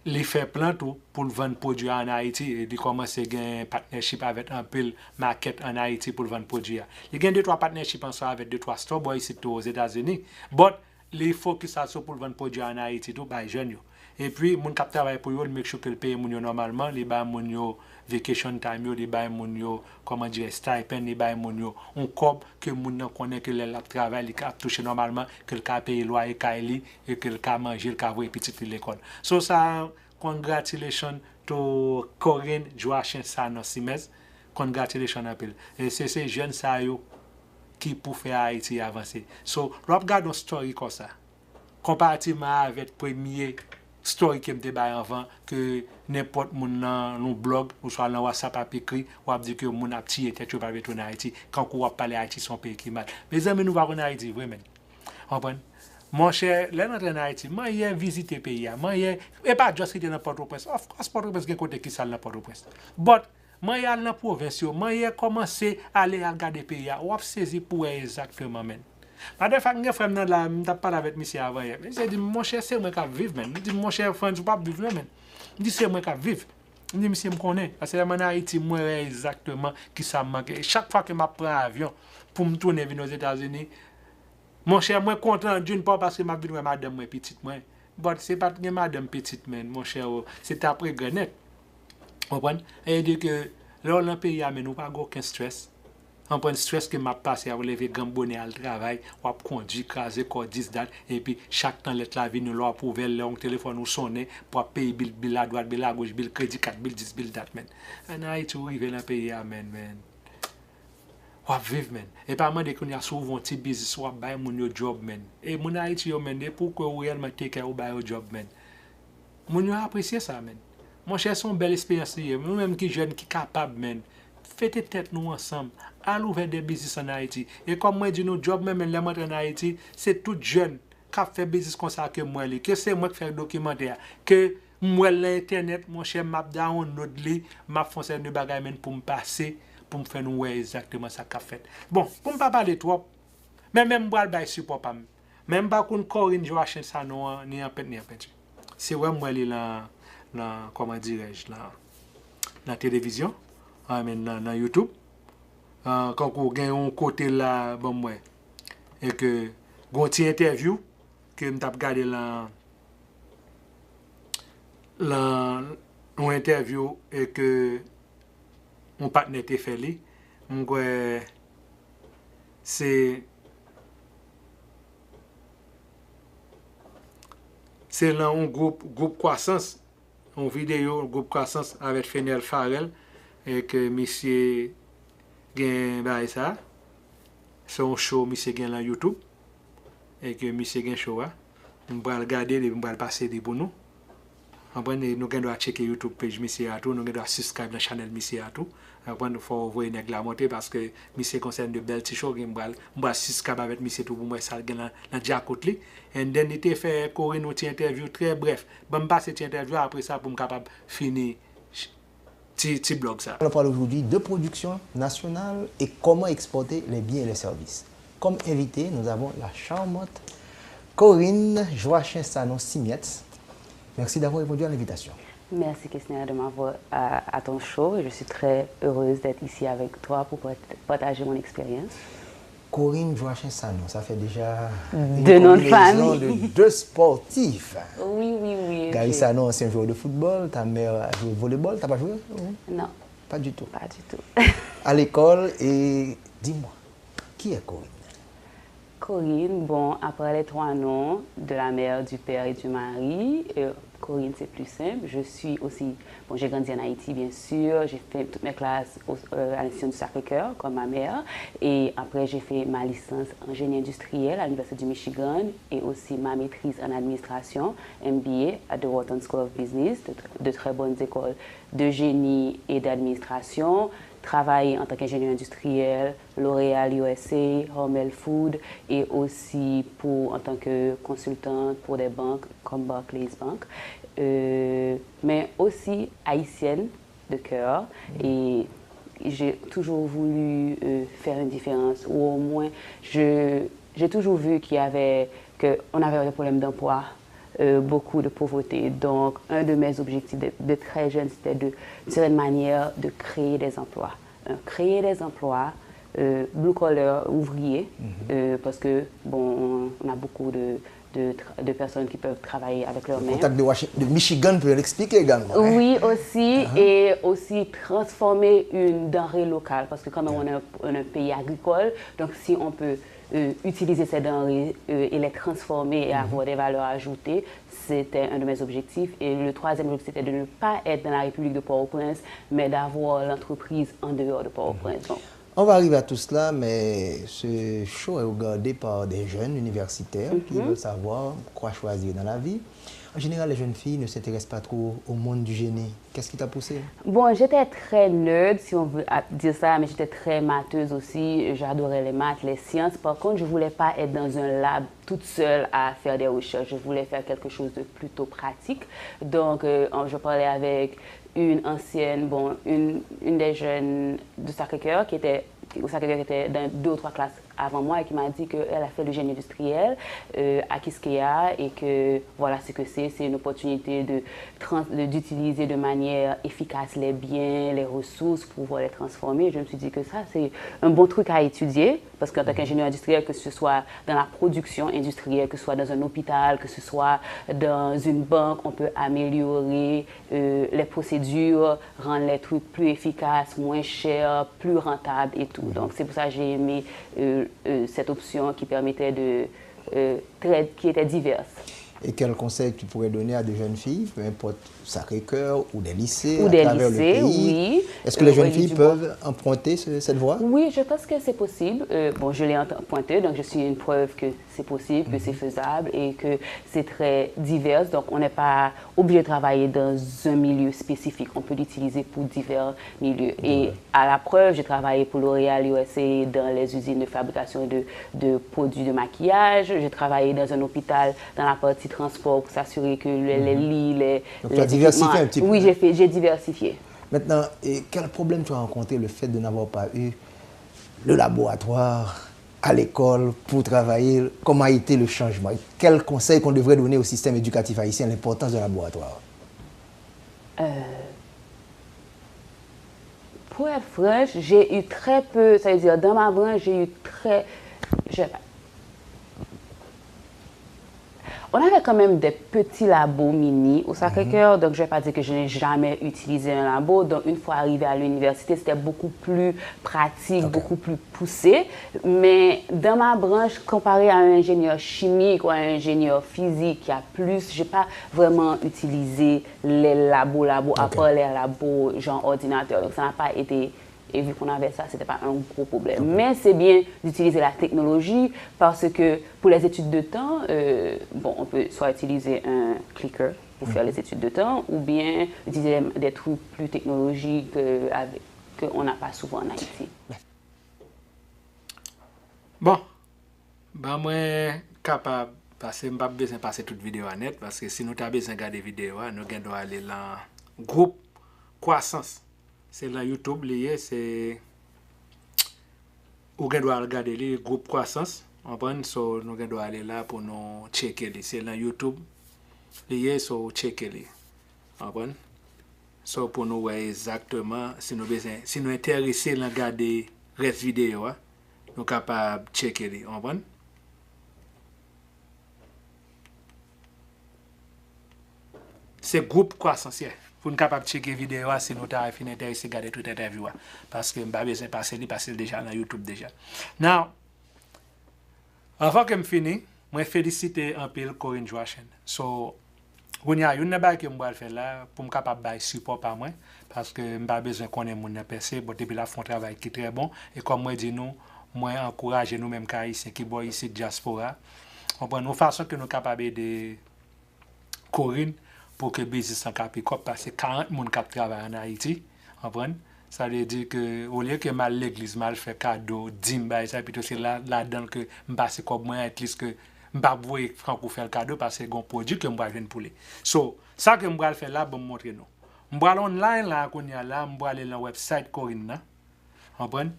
li fè plan tou pou l vann pwodui a ann Ayiti, e li kòmanse gen partnership avèk anpil makèt ann Ayiti pou l vann pwodui a. Li gen de twa partnership ansanm avèk de twa store bò isit tou Ozetazini, but li fokis asou pou l vann pwodui a ann Ayiti tou bay jèn yo. Epi, moun k ap travay pou yo, li make sure ke l peye moun yo nòmalman, li bay moun yo vacation time yo, li bay moun yo, kòman dirè, stipend, li bay moun yo yon kòb ke moun nan konnen ke lè l ap travay, li ka ap touche nòmalman, ke l ka peye lwaye kay li, e ke l ka manje, l ka voye pitit li lekòl. So sa, congratulations to Corinne Joachim Sanon Simez. Congratulations anpil. E se, se jèn sa yo ki pou fè Ayiti avanse. So, lè w ap gade yon story konsa, konparativman avèk premye story ke m te bay anvan, ke nenpòt moun nan yon blòg oswa nan WhatsApp ap ekri, w ap di ke moun ap tiye tèt yo pa vle tounen Ayiti, kankou w ap pale Ayiti se yon peyi ki mal. Mezanmi, nou pa konn Ayiti vre, menn. Konprann? Monchè, lè n antre ann Ayiti, manyè vizite peyi a, manyè, e pa just rete nan Pòtoprens. Of course, Pòtoprens gen kote ki sal nan Pòtoprens. But, manyè al nan pwovens yo, manyè kòmanse ale al gade peyi a, w ap sezi pou wè egzakteman, menn. Matter of fact, m gen frè m nan la, m t ap pale avèk misye avan yè. Misye di m, monchè, se mwen k ap viv, menn. M di, monchè Frantz, ou p ap viv non, menn. M di, se mwen k ap viv. M di, misye, m konnen. Paske lè m ann Ayiti, mwen wè egzakteman kisa m manke. E chak fwa ke m ap pran avyon pou m tounen vin Ozetazini, monchè, mwen kontan, d'une part, paske m ap vin wè madanm mwen, pitit mwen. But se pa t gen madanm, pitit, menn, monchè, o, se t ap regrè nèt. Konprann? E di ke lè w nan peyi a, menn, ou pa gen okenn stress. Konprann stress ke m ap pase a, w leve granm bonè al travay, w ap kondui, kraze kò, this, that, epi chak tan lèt la vini, lè w ap ouvè l, lè yon telefòn ou sonnen, pou w ap peye bil, bil adwat, bil agoch, bil kredi kat, bil this, bil that, menn. Ann Ayiti, ou rive nan peyi a, menn, menn. W ap viv, menn. E pa mande kounye a si w ouvri yon ti biznis, w ap bay moun yo djòb, menn. E moun Ayiti yo, menn, depi w kwè w reyèlman take care, ou ba yo djòb, menn. Moun yo apresye sa, menn. Monchè, se yon bèl esperyans li ye. Nou menm ki jèn, ki kapab, menn, fete tèt nou ansanm, al ouvè de biznis ann Ayiti. E kòm mwen di nou, djòb mwen, menn, lè m antre ann Ayiti, se tout jèn k ap fè biznis konsa ke m wè li, ke se mwen k fè dokimantè a, ke m wè l nan entènèt, monchè, m ap download li, m ap fè yon seri de bagay, menn, pou m pase, pou m fè nou wè egzakteman sa k ap fèt. Bon, pou m pa pale twòp, men, men m pral bay sipò pa m. Men m pa konn Corinne Joachim Sanon an, ni an pent, ni an penti. Se wè m wè li lan, lan, kòman dirèj, lan, lan televizyon, I mean, nan, nan YouTube. Ah, kankou gen yon kote la, ban m wè. E ke, gon ti entèvyou ke m t ap gade lan, lan yon entèvyou e ke yon patnè te fè li. M kwè se, se lan yon gwoup, gwoup Kwasans, yon videyo gwoup Kwasans avèk Fenel Farel, e ke misye gen bagay sa. Se yon show misye gen lan YouTube, e ke misye gen show a. M pral gade li, m pral pase li pou nou. Konprann? E nou gen dwa tcheke YouTube page misye a tou, nou gen dwa subscribe nan chanèl misye a tou. Konprann? Fò w voye nèg la monte, paske misye gon seri de bèl ti show, gen m pral, m pral subscribe avèk misye tou pou m wè sa l gen lan, lan djakout li. And then, li te fè Corinne yon ti entèvyou trè brèf. Ban m pase ti entèvyou a, apre sa, pou m kapab fini ch-, ti, ti blòg sa. On parle aujourd'hui de production nationale et comment exporter les biens et les services. Comme invité, nous avons la charmante Corinne Joachim Sanon Simietz. Merci d'avoir répondu à l'invitation. Merci Kesner de m'avoir à, à ton show. Je suis très heureuse d'être ici avec toi pour partager mon expérience. Corinne Joachim Sanon, sa fè deja de non de fami. De, de sportif. Oui, oui, oui. Gary Sanon, ansyen jwè de foutbòl, ta mè a jwe volebòl, ta pa jwe? Non. Pas du tout. Pas du tout. À l'école, et dis-moi, qui est Corinne? Corinne, bon, après les trois noms de la mère, du père et du mari, euh, Corinne, c'est plus simple. Je suis aussi, bon, j'ai grandi en Haïti, bien sûr. J'ai fait toutes mes classes au, euh, à l'Institut du Sacré-Cœur, comme ma mère. Et après, j'ai fait ma licence en génie industriel à l'Université du Michigan et aussi ma maîtrise en administration, M B A, à The Wharton School of Business, de, de très bonnes écoles de génie et d'administration. Travaillé en tant qu'ingénieur industriel, L'Oréal U S A, Hormel Food, et aussi pour, en tant que consultante pour des banques comme Barclays Bank, euh, mais aussi haïtienne de cœur. Et j'ai toujours voulu euh, faire une différence, ou au moins, je, j'ai toujours vu qu'il y avait, qu'on avait des problèmes d'emploi, euh, beaucoup de pauvreté. Donc, un de mes objectifs de, de très jeune, c'était de, d'une certaine manière, de créer des emplois. Euh, créer des emplois, euh, blue collar, ouvrier, euh, parce que, bon, on, on a beaucoup de, de, tra- de personnes qui peuvent travailler avec leurs mains. Kontak de, Washi- de Michigan pou yo eksplike egalman. Oui, aussi, et aussi transformer une denrée locale, parce que quand même, on est, on est un pays agricole, donc si on peut euh, utiliser ces denrées euh, et les transformer et avoir des valeurs ajoutées, c'était un de mes objectifs. Et le troisième objectif, c'était de ne pas être dans la République de Port-au-Prince, mais d'avoir l'entreprise en dehors de Port-au-Prince. Donc, On va arriver à tout cela, mais ce show est regardé par des jeunes universitaires qui veulent savoir quoi choisir dans la vie. En général, les jeunes filles ne s'intéressent pas trop au monde du génie. Qu'est-ce qui t'a poussé? Bon, j'étais très nerd, si on veut a- dire ça, mais j'étais très matheuse aussi. J'adorais les maths, les sciences. Par contre, je voulais pas être dans un lab toute seule à faire des recherches. Je voulais faire quelque chose de plutôt pratique. Donc, euh, je parlais avec une ancienne, bon, une, une des jeunes du Sacré-Cœur qui était au Sacré-Cœur qui était dans deux ou trois classes avant moi et qui m'a dit qu'elle a fait le génie industriel euh, à Quisqueya et que voilà ce que c'est, c'est une opportunité de, trans- de- d'utiliser de manière efficace les biens, les ressources pour pouvoir les transformer. Je me suis dit que ça, c'est un bon truc à étudier parce qu'en tant qu'ingénieur industriel, que ce soit dans la production industrielle, que ce soit dans un hôpital, que ce soit dans une banque, on peut améliorer euh, les procédures, rendre les trucs plus efficaces, moins chers, plus rentables et tout. Donc c'est pour ça que j'ai aimé euh, euh, cette option qui permettait de euh, très, qui était diverse. Et quel conseil tu pourrais donner à des jeunes filles, peu importe Sacré-Cœur ou des lycées Ou à des travers lycées, le pays? Oui. Est-ce que les Euh, jeunes Olivier filles Dubois. Peuvent emprunter ce- cette voie? Oui, je pense que c'est possible. Euh, bon, je l'ai emprunté, donc je suis une preuve que c'est possible, que c'est faisable et que c'est très divers. Donc, on n'est pas obligé de travailler dans un milieu spécifique. On peut l'utiliser pour divers milieux. Et à la preuve, j'ai travaillé pour L'Oréal U S A dans les usines de fabrication de, de produits de maquillage. J'ai travaillé dans un hôpital dans la partie transport pour s'assurer que les, les lits, les, Donc, les tu as diversifié équipements- un petit peu. Oui, j'ai fait, j'ai diversifié. Maintenant, et quel problème tu as rencontré le fait de n'avoir pas eu le laboratoire à l'école pour travailler? Comment a été le changement? Et quel conseil qu'on devrait donner au système éducatif haïtien, l'importance d'un laboratoire? Euh, pour être franche, j'ai eu très peu, ça veut dire, dans ma branche, j'ai eu très... Je vais pas... On avait quand même des petits labos mini au Sacré-Cœur, donc je vais pas dire que je n'ai jamais utilisé un labo. Donc, une fois arrivé à l'université, c'était beaucoup plus pratique, beaucoup plus poussé. Mais dans ma branche, comparé à un ingénieur chimique ou à un ingénieur physique qui a plus, j'ai pas vraiment utilisé les labos, labos, à part les labos genre ordinateur. Donc, ça n'a pas été Et vu qu'on avait ça, c'était pas un gros problème. Mais c'est bien d'utiliser la technologie parce que pour les études de temps, euh, bon, on peut soit utiliser un clicker pour faire les études de temps ou bien utiliser des, des trucs plus technologiques euh, avec, qu'on n'a pas souvent en Haïti. Bon, ban mwen kapab, paske m p ap bezwen pase tout videyo a nèt, paske si nou ta bezwen gade videyo a, nou gen dwa ale lan gwoup kwasans. Se nan YouTube li ye, se ou gen dwa al gade li, gwoup Kwasans, konprann? So, nou gen dwa ale la pou nou tcheke li. Se nan YouTube li ye, so ou tcheke li. Konprann? So, pou nou wè egzakteman si nou bezwen, si nou enterese nan gade rès videyo a, nou kapab tcheke li, konprann? Se gwoup Kwasans, yeah. Pou n kapab tcheke videyo a, si nou ta fin enterese gade tout entèvyou a. Paske m pa bezwen pase li, paske l deja nan YouTube deja. Now, anvan ke m fini, mwen felisite anpil Corinne Joachim. So, kounye a, youn nan bagay ke m pral fè la, pou m kapab bay sipò pa mwen, paske m pa bezwen konnen moun nan pèse, but epi l ap fè yon travay ki trè bon, e kòm mwen di nou, mwen ankouraje nou menm k Ayisyen ki bò isit, dyaspora, konprann, yon fason ke nou kapab ede Corinne pou ke biznis lan ka pikòp, paske karant moun k ap travay ann Ayiti, konprann? Sa vle di ke, olye ke m al legliz, m al fè kado, dim, bagay sa, pito se la, ladan l ke m pase kòb mwen, at least ke m p ap voye frank ou fè l kado, paske gon pwodui ke m pral jwenn pou li. So, sa ke m pral fè la, ban m montre nou. M pral online la, kounye a la, m prale nan website Corinne nan. Konprann?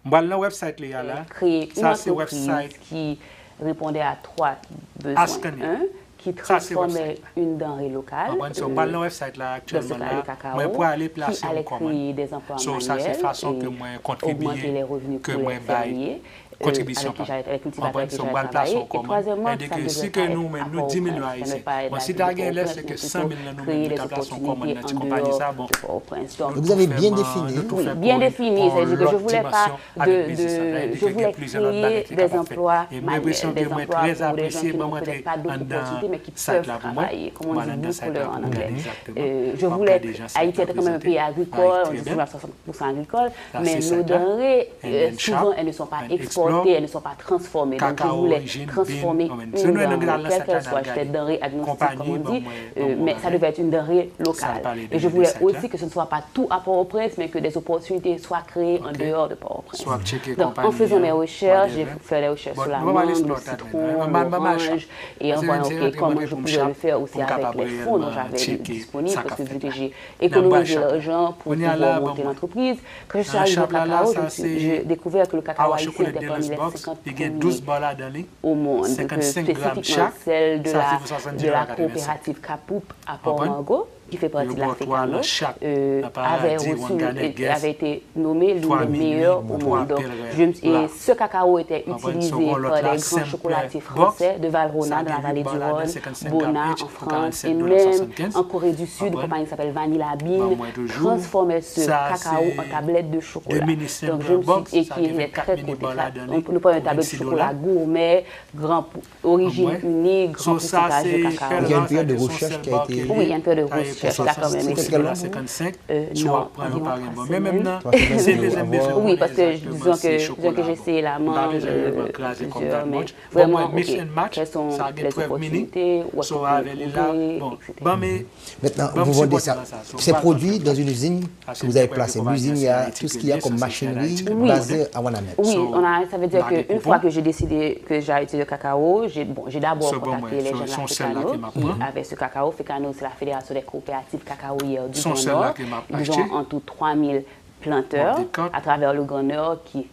M pral nan website li a la. Créer une entreprise qui répondait à trois besoins. Un, qui transformait une denrée locale, euh, dans ce cas le cacao, qui allait créer des emplois manuels et augmenter les revenus pour les fermiers, euh, avec qui j'avais, les cultivateurs avec qui j'avais travaillé. Et troisièmement, ça ne devrait pas être à Port-au-Prince, ça ne devrait pas être à la ville de Port-au-Prince, mais plutôt créer des opportunités en dehors de Port-au-Prince. Donc, Vous avez bien défini. Oui, bien défini, c'est-à-dire que je voulais pas de, de, je voulais créer des emplois manuels, des emplois pour des gens qui n'ont peut-être pas d'autres opportunités, mais qui peuvent travailler, comme on dit, blue collar en anglais. Euh, je voulais, Haïti est quand même un pays agricole, on dit toujours à soixante pour cent agricole, mais nos denrées, euh, souvent, elles ne sont pas exportées, elles ne sont pas transformées. Donc, je voulais transformer une denrée, quelle qu'elle soit, je fais denrée agnostique, comme on dit, euh, mais ça devait être une denrée locale. Et je voulais aussi que ce ne soit pas tout à Port-au-Prince, mais que des opportunités soient créées en dehors de Port-au-Prince. Donc, en faisant mes recherches, j'ai fait des recherches sur l'amande, le citron, l'orange, et en voyant, ok, comment je pouvais le faire aussi avec les fonds dont j'avais disponible, parce que vu que j'ai économisé l'argent pour pouvoir monter l'entreprise, quand je suis arrivée au cacao, je me suis, j'ai découvert que le cacao haïtien était parmi les cinquante premiers au monde, que spécifiquement celle de la, de la coopérative Kapoup à Port-Margot, qui fait partie de la FECANO, euh, avait reçu, euh, avait été nommé l'une des meilleures au monde. Donc, je me suis, et ce cacao était utilisé par des grands chocolatiers français de Valrhona dans la vallée du Rhône, Bona en France, et même en Corée du Sud, une compagnie qui s'appelle Vanilla Bean transformait ce cacao en tablette de chocolat. Donc, je me suis, et qui est très coté. On nous parle d'un tableau de chocolat gourmet, grand, origine unique, grand pourcentage de cacao. Il y a une période de recherche qui a été... Oui, il y a une période de recherche qui a quand même été... Euh, non, environ trois semaines. Oui, parce que disons que, disons que j'ai essayé l'amande, euh, plusieurs, mais vraiment, ok, quelles sont les opportunités, où est-ce qu'on peut les trouver, et cetera. Maintenant, vous vendez ça, ces produits dans une usine que vous avez placée. L'usine, il y a tout ce qu'il y a comme machinerie basée à Wanament. Oui, on a, ça veut dire qu'une fois que j'ai décidé que j'arrête le cacao, j'ai, bon, j'ai d'abord contacté les gens de la FECANO qui avaient ce cacao. FECANO, c'est la Fédération des coopératives cacaoyères du Grand Nord. Ils ont en tout trois mille planteurs à travers le Grand Nord qui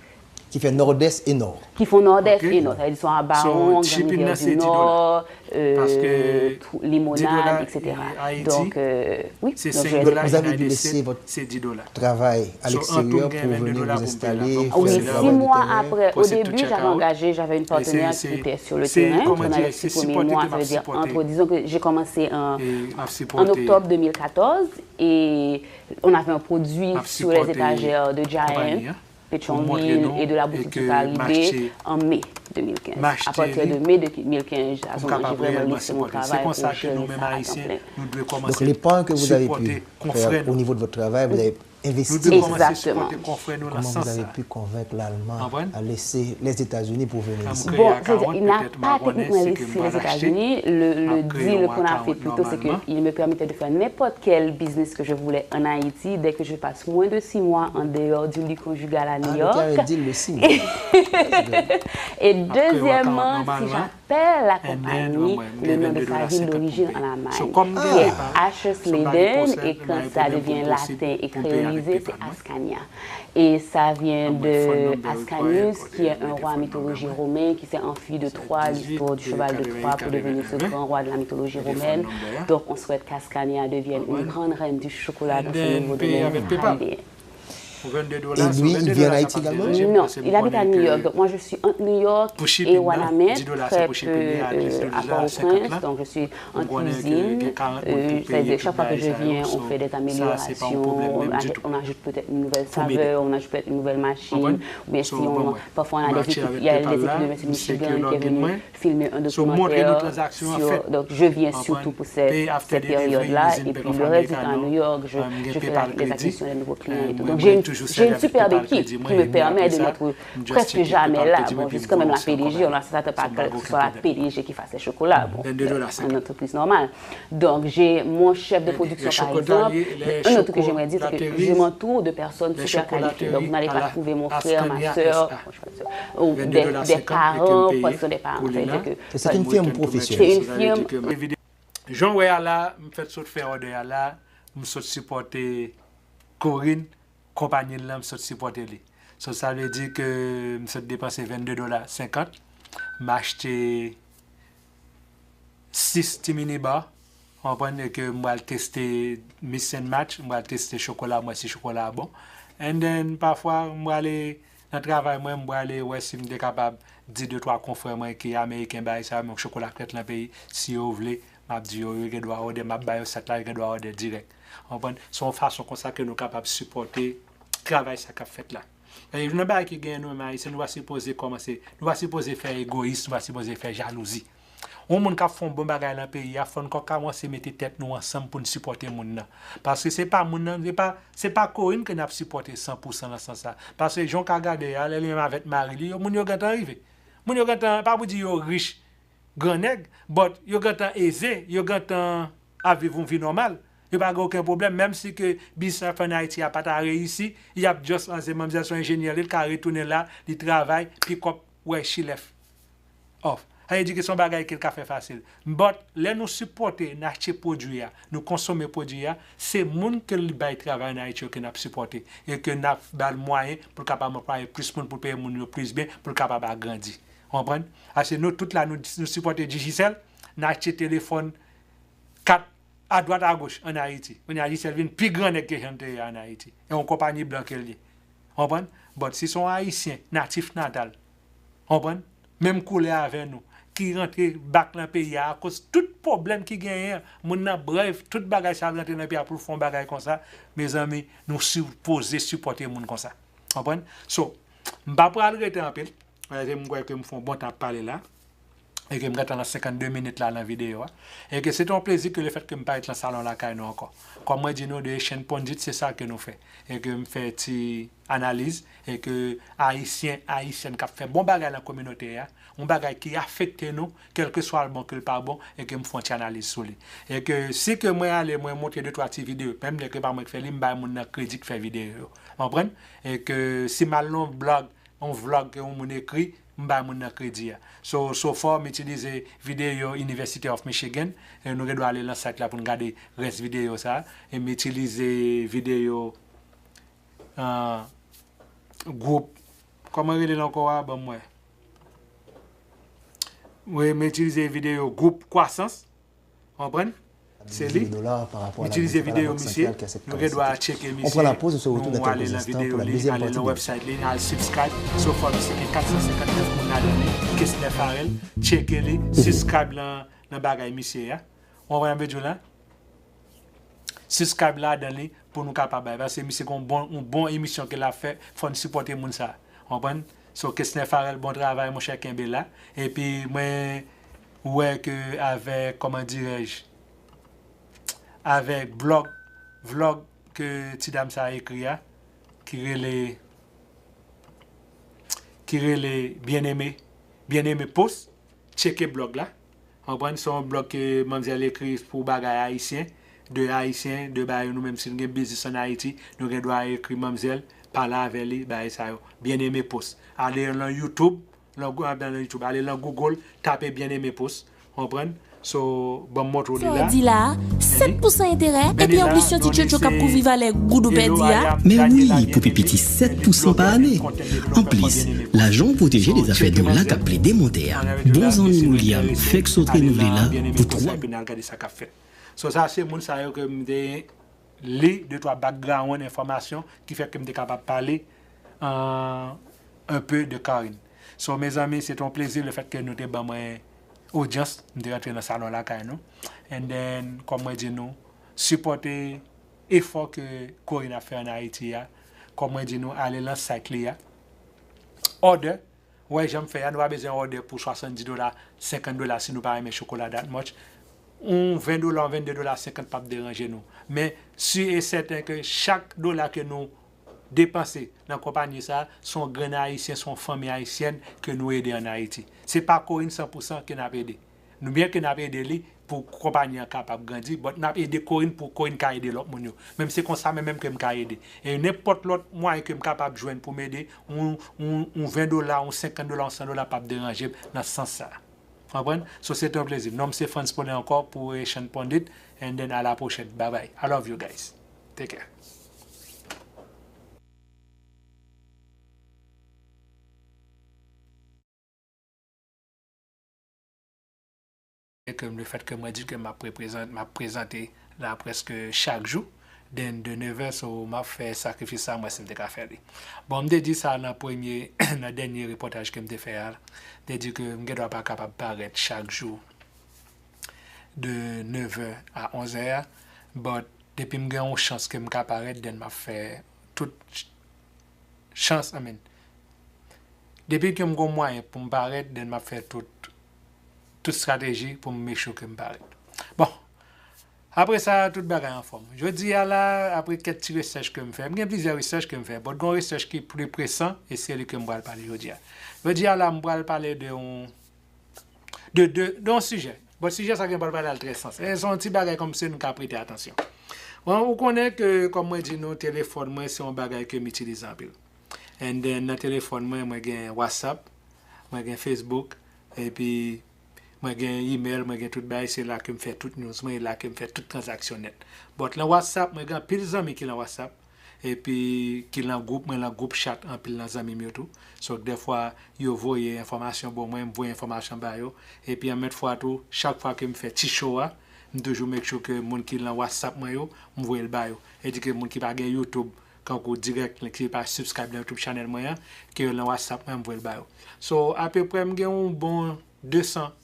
qui fait nord-est et nord. Qui font nord-est et nord. C'est-à-dire, ils sont à Bawon, Grand Rivière du Nord, euh, Limonade, et cetera. Donc, euh, oui. Donc, je vais... Vous avez dû laisser votre travail à l'extérieur pour venir vous installer, faire du travail de terrain. Oui, six mois après. Au début, j'avais engagé, j'avais une partenaire qui était sur le terrain pendant les six premiers mois. Ça veut dire, entre, disons que j'ai commencé en, en octobre deux mille quatorze et on avait un produit sur les étagères de Giant, Petyonvil et de la boutique du Caribe en mai deux mille quinze. À partir de mai deux mille quinze, à ce moment, j'ai vraiment laissé mon travail pour gérer ça à temps plein. Donc, l'épargne que vous avez pu faire au niveau de votre travail, vous avez investi. Exactement. Comment vous avez pu convaincre l'Allemand à laisser les États-Unis pour venir ici? Bon, c'est-à-dire, il n'a pas techniquement laissé les États-Unis. Le, le deal qu'on a fait plutôt, c'est qu'il me permettait de faire n'importe quel business que je voulais en Haïti dès que je passe moins de six mois en dehors du lit conjugal à New York. Et deuxièmement, si j'appelle la compagnie, le nom de sa ville d'origine en Allemagne, qui est Aschersleben, et quand ça devient latin et créolisé, C'est Ascania. Et ça vient de Ascanius, qui est un roi mythologie romain, qui s'est enfui de Troie, l'histoire du cheval de Troie, pour devenir ce grand roi de la mythologie romaine. Donc, on souhaite qu'Ascania devienne une grande reine du chocolat dans ce nouveau domaine. Et lui, il vit en Haïti également? Non, il habite à New York. Donc, moi, je suis entre New York et Wanament, très peu, euh, à Port-au-Prince. Donc, je suis en cuisine. Euh, c'est-à-dire, chaque fois que je viens, on fait des améliorations, on ajoute, on ajoute peut-être une nouvelle saveur, on ajoute peut-être une nouvelle machine, ou bien si on, parfois on a des équipes, il y a des équipes de Michigan qui est venue filmer un documentaire sur, donc je viens surtout pour cette, cette période-là, et puis le reste du temps à New York, je, je fais la, les acquisitions des nouveaux clients et tout. Donc j'ai une, j'ai une superbe équipe qui me permet de n'être presque jamais là. Bon, je suis quand même la P D G, on a certains pas que ce soit la P D G qui fasse les chocolats, bon, une entreprise normale. Donc, j'ai mon chef de production, par exemple. Un autre truc que j'aimerais dire, c'est que je m'entoure de personnes super qualifiées. Donc, vous n'allez pas trouver mon frère, ma sœur, ou des, des parents, parce que ce sont des parents. C'est une firme professionnelle. C'est une firme. Jan w wè a la, m fèt sot fè òdè a la, m sot sipòte Corinne, konpayi l lan, m sot sipòte li. So, sa vle di ke m sot depanse vennde dola senkant. M achte sis ti mini bar, w konprann, e ke m pral teste mix and match, m pral teste chokola, m wè si chokola a bon. And then, pafwa, m prale nan travay mwen, m prale wè si m te kapab di de twa konfrè mwen ki ameriken bagay sa yo, men chokola k fèt lan peyi, si yo vle, m ap di yo, yo gen dwa òdè, m ap ba yo sèt la, yo gen dwa òdè dirèk. W konprann? Se yon fason konsa ke nou kapab sipòte travay sa k ap fèt la. E youn nan bagay ki genyen nou menm Ayisyen, nou pa sipoze kòmanse, nou pa sipoze fè egoyis, nou pa sipoze fè jalouzi. Yon moun k ap fè yon bon bagay lan peyi a, fò n kòmanse mete tèt nou ansanm pou n sipòte moun nan. Paske se pa moun nan, se pa, se pa Corinne ke n ap sipòte san pou san nan sans sa. Paske jan w ka gade a, lè li menm avèk mari li, yo, moun yo gentan rive. Moun yo gentan, pa pou di yo rich, gran nèg, but yo gentan eze, yo gentan ap viv yon vi nòmal. Yo pa gen okenn pwoblèm, menm si ke biznis l ap fè an Ayiti a pa ta reyisi, y ap just anse manmzèl se yon enjenyè, li ka retounen la, li travay, pick up, wè she left off. Sa vle di ke se yon bagay ke l ka fè fasil. But, lè nou sipòte, n achte pwodui a, nou konsome pwodui a, se moun ke l bay travay an Ayiti yo ke n ap sipòte. E ke n ap ba l mwayen pou l kapab anplwaye plis moun, pou l peye moun yo plis byen, pou l kapab agrandi. Ou konprann? Paske nou tout la, nou, nou sipòte Digicel, n achte telefòn, kat adwat agoch an Ayiti. Kounye a Digicel vin pi gran nèg ke jan l te ye a an Ayiti. E yon konpayi blan ke l ye. Ou konprann? But si se yon Ayisyen, natif natal, ou konprann? Menm koulè avè nou, ki rantre back lan peyi a, akoz tout pwoblèm ki genyen an, moun nan brave, tout bagay sa l rantre nan peyi a pou l fè yon bagay konsa, mezanmi, nou sipoze sipòte moun konsa. Ou konprann? So, m pa pral rete anpil. Paske m kwè ke m fè yon bon tan ap pale la. E ke m gentan nan senkannde minit la nan videyo a. E ke se te yon plezi ke lefèt ke m parèt lan salon lakay nou ankò. Kòm mwen di nou, de Echann Pondit, se sa ke nou fè. E ke m fè ti analiz. E ke Ayisyen, Ayisyèn k ap fè bon bagay lan kominote a, yon bagay ki afekte nou, kèlkeswa l bon ke l pa bon, e ke m fè yon ti analiz sou li. E ke si ke mwen ale, mwen montre de twa ti videyo, menm lè ke pa mwen k fè li, m bay moun nan kredi k fè videyo yo. Ou konprann? E ke si m al nan yon blog, yon vlog ke yon moun ekri, m bay moun nan kredi a. So, so far, m itilize videyo University of Michigan, e nou gen dwa ale lan site la pou n gade rès videyo sa a. E m itilize videyo, ah, gwoup, kòman rele l ankò a? Ban m wè. Wi, m itilize videyo gwoup Kwasans. Konprann? Se li. M itilize videyo misye. Nou gen dwa tcheke misye. Nou ale lan videyo li, ale lan website li, al subscribe. So far misye gen kat san senkannèf moun ladan li. Kesner Farel, tcheke li, subscribe lan, lan bagay misye a. Ou konprann sa m vle di w la? Subscribe ladan li pou nou kapab bay. Paske misye gen yon bon, yon bon emisyon ke l ap fè, fò n sipòte moun sa. Ou konprann? So, Kesner Farel, bon travay, monchè, kenbe la. Epi, mwen wè ke avèk, kòman dirèj, avèk blog, vlog ke ti dam sa a ekri a, ki rele, ki rele Bien-Aimé, Bien-Aimé Post, tcheke blog la. Konprann? Se yon blog ke manmzèl ekri pou bagay ayisyen, de ayisyen, de bagay nou menm si nou gen biznis an Ayiti, nou gen dwa ekri manmzèl, pale avè li, bagay sa yo. Bien-Aimé Post. Ale lan YouTube, lan, lan YouTube, ale lan Google, tape Bien-Aimé Post. Konprann? So, ban m montre w li la. Sa w di la a, sèt pousan enterè, epi anplis yon ti tchotcho k ap kouvri valè goud ou pèdi a. Men wi, pou pi piti sèt pousan pa ane. Anplis, lajan w pwoteje de zafè dola k ap plede monte a. Bon zanmi m William fèk sot renouvle la pou twa. So, sa se moun sa yo ke m te li de twa background enfòmasyon ki fè ke m te kapab pale, euh, un peu de Carine. So, mezanmi, se te yon plezi lefèt ke nou te ban mwen odyans, m te rantre nan salon lakay nou. And then, kòm mwen di nou, sipòte efò ke Corine ap fè ann Ayiti a. Kòm mwen di nou, ale lan site li a. Order, wè jan m fè a, nou pa bezwen order pou swasanndis dola, senkant dola si nou pa renmen chokola that much. Yon ven dola, yon vennde dola senkant p ap deranje nou. Men, si e sèten ke chak dola ke nou depanse nan konpayi sa, se yon grenn ayisyen, se yon fanmi ayisyèn ke nou ede ann Ayiti. Se pa Corine san pousan ke n ap ede. Nou byen ke n ap ede li pou konpayi an kapab grandi, but n ap ede Corine pou Corine ka ede lòt moun yo. Menm se konsa menm menm ke m ka ede. E nenpòt lòt mwayen ke m kapab jwenn pou m ede, yon, yon, yon ven dola, yon senkant dola, yon san dola p ap deranje m nan sans sa. Konprann? So, se te yon plezi. Non m se Frantz Paulin ankò pou Haitian Pondit, and then à la prochaine. Bye bye. I love you guys. Take care. E ke lefèt ke mwen di ke m ap reprezant-, m ap prezante la prèske chak jou, then de nevè, so m ap fè sakrifis sa, mwen si m te ka fè li. Bon, m te di sa nan premye, nan dènye repòtaj ke m te fè a, m te di ke m gendwa pa kapab parèt chak jou de nevè a onzè a, but depi m gen yon chans ke m ka parèt, then m ap fè tout ch-, chans, I mean, depi ke m gon mwayen pou m parèt, then m ap fè tout, tout strateji pou m make sure ke m parèt. Bon, apre sa, tout bagay anfòm. Jodi a la, apre kèk ti resèch ke m fè, m gen plizyè resèch ke m fè, but gon resèch ki pli presan, e se li ke m pral pale jodi a. Jodi a la, m pral pale de yon de, de, de yon sijè. But sijè sa gen pral pale al trè sans. E se yon ti bagay kòmsi nou ka prete atansyon. Bon, ou konnen ke, kòm mwen di nou, telefòn mwen se yon bagay ke m itilize anpil. And then, nan telefòn mwen, mwen gen WhatsApp, mwen gen Facebook, epi mwen gen email, mwen gen tout bagay, se la ke m fè tout news mwen, e la ke m fè tout tranzaksyon nèt. But lan WhatsApp, mwen gen anpil zanmi ki lan WhatsApp, epi ki lan gwoup, mwen lan gwoup chat anpil nan zanmi m yo tou. So, dèfwa, yo voye enfòmasyon ban mwen, m voye enfòmasyon ba yo. Epi an mèt fwa tou, chak fwa ke m fè ti show a, m toujou make sure ke moun ki lan WhatsApp mwen yo, m voye l ba yo. E di ke moun ki pa gen YouTube, kankou dirèk, ki pa subscribe nan YouTube channel mwen an, ke yo lan WhatsApp mwen, m voye l ba yo. So, apeprè, m gen yon bon de san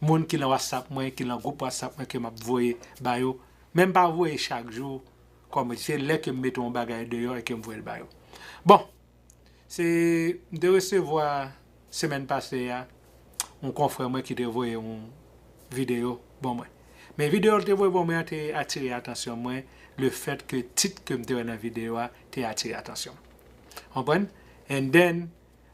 moun ki lan WhatsApp mwen, ki lan gwoup WhatsApp mwen, ke m ap voye ba yo. Men m pa voye chak jou, kòm se lè ke m mete yon bagay deyò e ke m voye l ba yo. Bon, se, m te resevwa semèn pase a, yon konfrè mwen ki te voye yon videyo ban mwen. Men videyo l te voye ban mwen an te atire atansyon mwen, lefèt ke tit ke m te wè nan videyo a te atire atansyon m. Konprann? And then,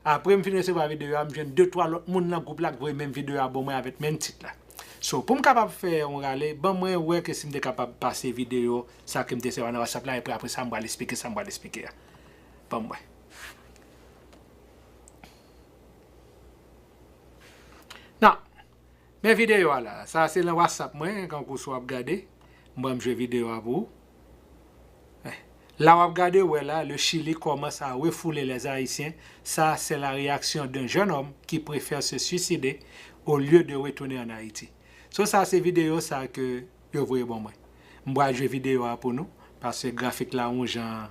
apre m fin resevwa videyo a, m jwenn de twa lòt moun nan gwoup la k voye menm videyo a ban mwen avèk menm tit la. So, pou m kapab fè yon rale, ban mwen wè ke si m te kapab pase videyo sa ke m te resevwa nan WhatsApp la, epi apre sa, m pral esplike sa m pral esplike a. Ban m wè. Nan, men videyo a la. Sa se nan WhatsApp mwen, kankou si w ap gade. M pral jwe videyo a pou ou. Eh. La w ap gade, ou wè la, le Chili commence à refouler les Haïtiens. Ça, c'est la réaction d'un jeune homme qui préfère se suicider au lieu de retourner en Haïti. So, sa se videyo sa ke yo voye ban mwen. M pral jwe videyo a pou nou, paske grafik la yon jan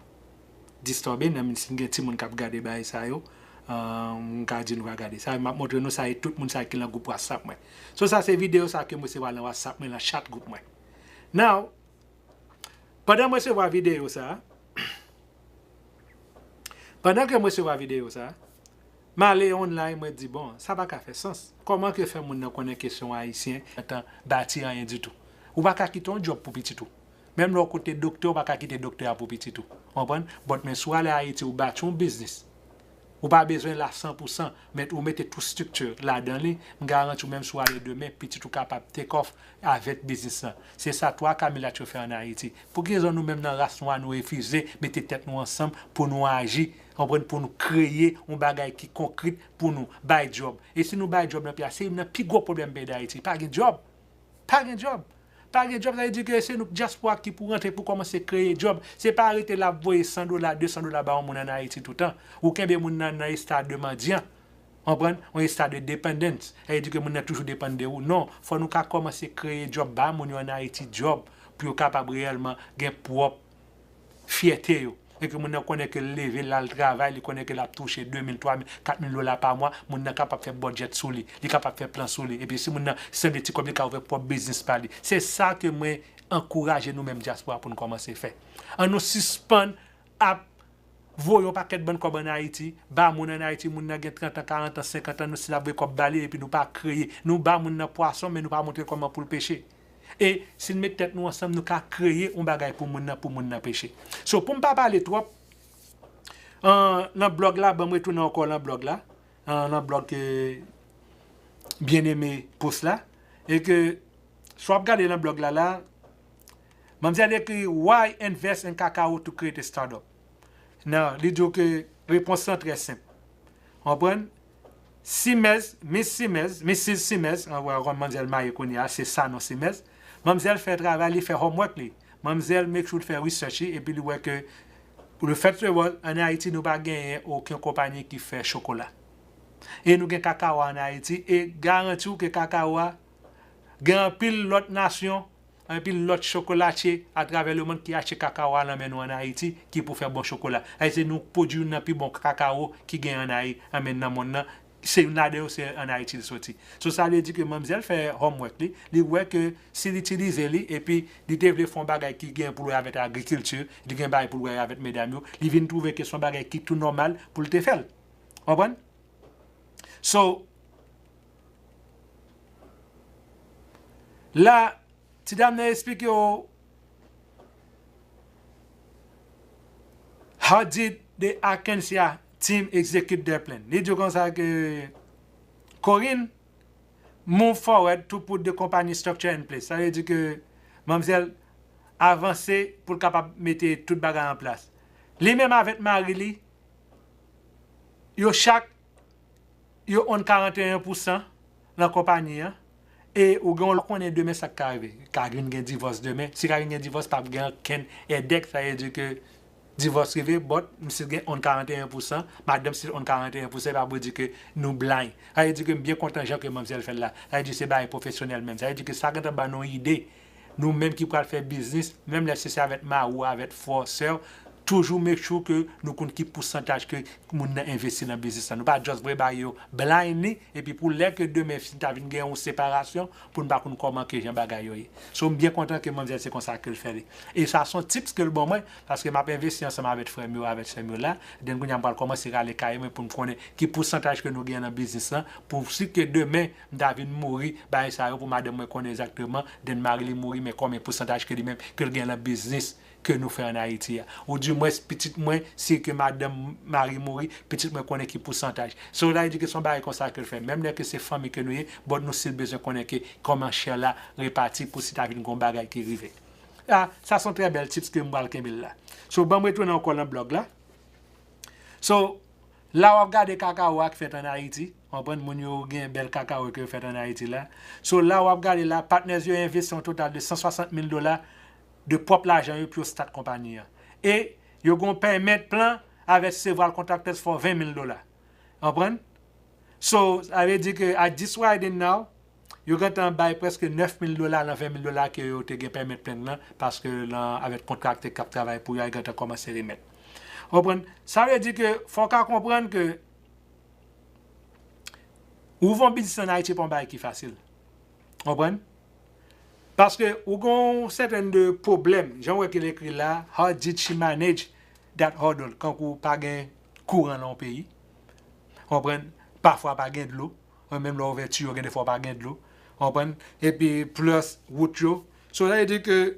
disturbe, nan men si gen timoun k ap gade bagay sa yo, euh, m ka di nou pa gade sa, m ap montre nou sa e tout moun sa ki lan gwoup WhatsApp mwen. So, sa se videyo sa ke m resevwa lan WhatsApp mwen, lan chat gwoup mwen. Now, pandan m resevwa videyo sa, pandan ke m resevwa videyo sa, m ale online, mwen di, bon, sa pa ka fè sans. Kòman ke fè moun nan konnen ke se yon Ayisyen, gentan bati anyen ditou? Ou pa ka kite yon djòb pou pitit ou. Menm lè w koute doktè, ou pa ka kite doktè a pou pitit ou. Ou konprann? But men si w ale Ayiti, ou bati yon biznis. Ou pa bezwen la san pou san, men ou mete tout estrikti ladan li, m garanti w menm si w ale demen, pitit ou kapab take off avèk biznis lan. Se sa twa Kamilat yo fè ann Ayiti. Pou ki rezon nou menm nan ras nwa nou refize mete tèt nou ansanm pou nou aji, konprann, pou nou kreye yon bagay ki konkret pou nou, bay djòb? E si nou bay djòb nan peyi a, se youn nan pi gwo pwoblèm peyi Dayiti, pa gen djòb. Pa gen djòb. Pa gen djòb, sa vle di ke se nou dyaspora ki pou rantre pou kòmanse kreye djòb. Se pa rete la ap voye san dola, de san dola ba yon moun ann Ayiti toutan. Ou kenbe moun nan nan estad de mandyan. Konprann? Yon estad de dependence. Sa vle di ke moun nan toujou depann de ou. Non, fò nou ka kòmanse kreye djòb, ba moun yo ann Ayiti djòb pou yo kapab reyèlman gen pwòp fyète yo. E ke moun nan konnen ke l leve, l al travay, li konnen ke l ap touche de mil, twa mil, kat mil dola pa mwa, moun nan kapab fè budget sou li, li kapab fè plan sou li. Epi si moun nan sanble ti kòb, li ka ouvè pwòp biznis pa li. Se sa ke mwen ankouraje nou menm dyaspora pou n kòmanse fè. An nou sispann ap voye yon pakèt bann kòb ann Ayiti, ba moun ann Ayiti, moun nan gen trant an, karant an, senkant an, nou still ap voye kòb ba li, epi nou pa kreye. Nou ba moun nan pwason, men nou pa montre kòman pou l peche. E si n met tèt nou ansanm, nou ka kreye yon bagay pou moun nan, pou moun nan peche. So, pou m pa pale twòp, an, nan blòg la, ban m retounen ankò nan blòg la, an, nan blòg ke Bien-Aimé post la, e ke, si w ap gade nan blòg la, la, manmzèl ekri, "Why invest in cacao to create a startup?" Nan, li di w ke repons lan trè senp. Konprann? Simez, Miss Simez, Missis Simez, an, wè, kòm manmzèl marye kounye a, se Sanon Simez. Manmzèl fè travay li, fè homework li. Manmzèl make sure l fè research li, epi li wè ke, pou le fait se wè, ann Ayiti, nou pa genyen okenn konpayi ki fè chokola. E nou gen kakawa ann Ayiti, e garanti w ke kakawa gen anpil lòt nasyon, anpil lòt chokolatye atravè lemonn ki achte kakawa nan men nou ann Ayiti, ki pou fè bon chokola. Ayiti, nou pwodui youn nan pi bon kakawo ki gen ann Ayi-, an men nan monn nan. Se youn ladan yo, se ann Ayiti li soti. So, sa vle di ke manmzèl fè homework li, li wè ke si li itilize li, epi li te vle fè yon bagay ki gen pou l wè avèk agrikilti, li gen bagay pou l wè avèk medam yo, li vin twouve ke se yon bagay ki tou nòmal pou l te fè l. Konprann? So, la, ti dam nan eksplike w, "How did the Arkansas team execute their plan?" Li di w konsa ke Corinne move forward to put the company structure in place. Sa vle di ke manmzèl avanse pou l kapab mete tout bagay an plas. Li menm avèk mari li, yo chak, yo own karannteyen pousan nan konpayi an. E ou gen, w konnen demen sa k ka rive. Ka vin gen divòs demen. Si ka vin gen divòs, p ap gen okenn èdèk, sa vle di ke divòs rive, but m still gen own karannteyen pousan, madanm still own karannteyen pousan, e pa vle di ke nou blind. Sa vle di ke m byen kontan jan ke manmzèl fè l la. Sa vle di se bagay pwofesyonèl menm. Sa vle di ke sa gentan ban nou ide. Nou menm ki pral fè biznis, menm lè se, se avèk mari w, avèk frè w, sè w, toujou make sure ke nou konn ki pousantaj ke moun nan envesti nan biznis lan. Nou pa just vre ba yo blindly, epi pou lè ke demen si ta vin gen yon separasyon, pou n pa konn kòman ke jan bagay yo ye. So, m byen kontan ke manmzèl se konsa ke l fè li. E sa se yon tips ke l ban mwen, paske m ap envesti ansanm avèk frè m yo, avèk sè m yo la. Then kounye a m pral kòmanse rale kay mwen pou m konnen ki pousantaj ke nou gen nan biznis lan, pou si ke demen m ta vin mouri, bagay sa yo pou madanm mwen konnen egzakteman, then mari li mouri, men konbyen pousantaj ke li menm, ke l gen nan biznis ke nou fè ann Ayiti a. Ou dimwens, pitit mwen, si ke madanm, mari mouri, pitit mwen konnen ki pousantaj. So, sa vle di ke se yon bagay konsa ke l fè. Menm lè ke se fanmi ke nou ye, but nou still bezwen konnen ke kòman share la repati pou si ta vin gon bagay ki rive. Ah, sa se yon trè bèl tips ke m pral kenbe l la. So, ban m retounen ankò nan blòg la. So, la w ap gade kakawo a k fèt ann Ayiti, konprann, moun yo gen bèl kakawo ke yo fèt ann Ayiti la. So, la w ap gade la, partners yo envesti yon total de san swasant mil dola de pwòp lajan yo pou yo start konpayi an. E yo gon payment plan avèk several contractors for ven mil dola. Konprann? So, sa vle di ke at this right now, yo gentan bay prèske nèf mil dola nan ven mil dola ke yo te gen payment plan nan, paske lan, avèk kontraktè k ap travay pou yo a, yo gentan kòmanse remèt. Konprann? Sa vle di ke fò w ka konprann ke ouvè yon biznis ann Ayiti pa yon bagay ki fasil. Konprann? Paske ou gen yon sèten de pwoblèm, jan w wè ke l ekri la, "How did she manage that hurdle?" Kankou pa gen kouran nan yon peyi. Konprann? Pafwa pa gen dlo. Menm lè w ouvè tiyo, gen defwa w pa gen dlo. Konprann? Epi plus wout yo. So, sa vle di ke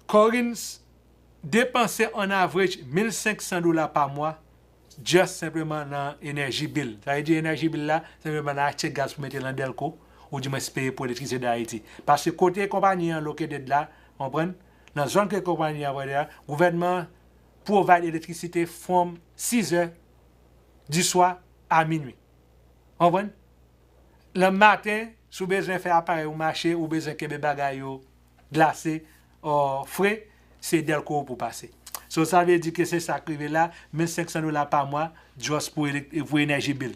Corinne s-, depanse on average mil senk san dola pa mwa, just senpleman nan energy bill. Sa vle di energy bill la, senpleman nan achte gaz pou mete nan Delco, ou dimwens peye pou elektrisite Dayiti. Paske kote konpayi an located la, konprann? Nan zòn ke konpayi an located la, gouvènman an provide elektrisite from sizè di swa a minui. Konprann? Nan maten, Si w bezwen fè aparèy ou mache, ou bezwen kenbe bagay yo glase, o, fre, se Delco ou pou pase. So, sa vle di ke se sa k rive la, mil senk san dola pa mwa, just pou elek-, pou energy bill.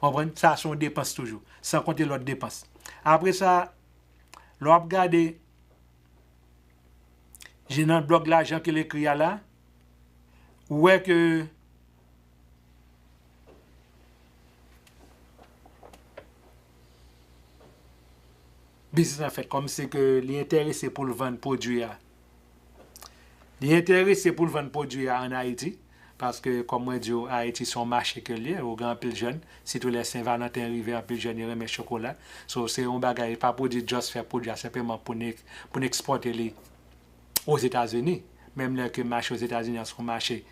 Konprann? Sa se yon depans toujou. San konte lòt depans. Apre sa, lè w ap gade jan nan blòg la, jan ke l ekri a la, ou wè ke biznis lan fèt kòmsi ke li enterese pou l vann pwodui a. Li enterese pou l vann pwodui a ann Ayiti, paske, kòm mwen di w, Ayiti se yon mache ke l ye, ou gen anpil jèn, sitou lè Sen Valanten rive, anpil jèn yo renmen chokola. So, se yon bagay, pa pwodui, just fè pwodui a senpleman pou n, pou n ekspòte li Ozetazini. Menm lè ke mache Ozetazini an se yon mache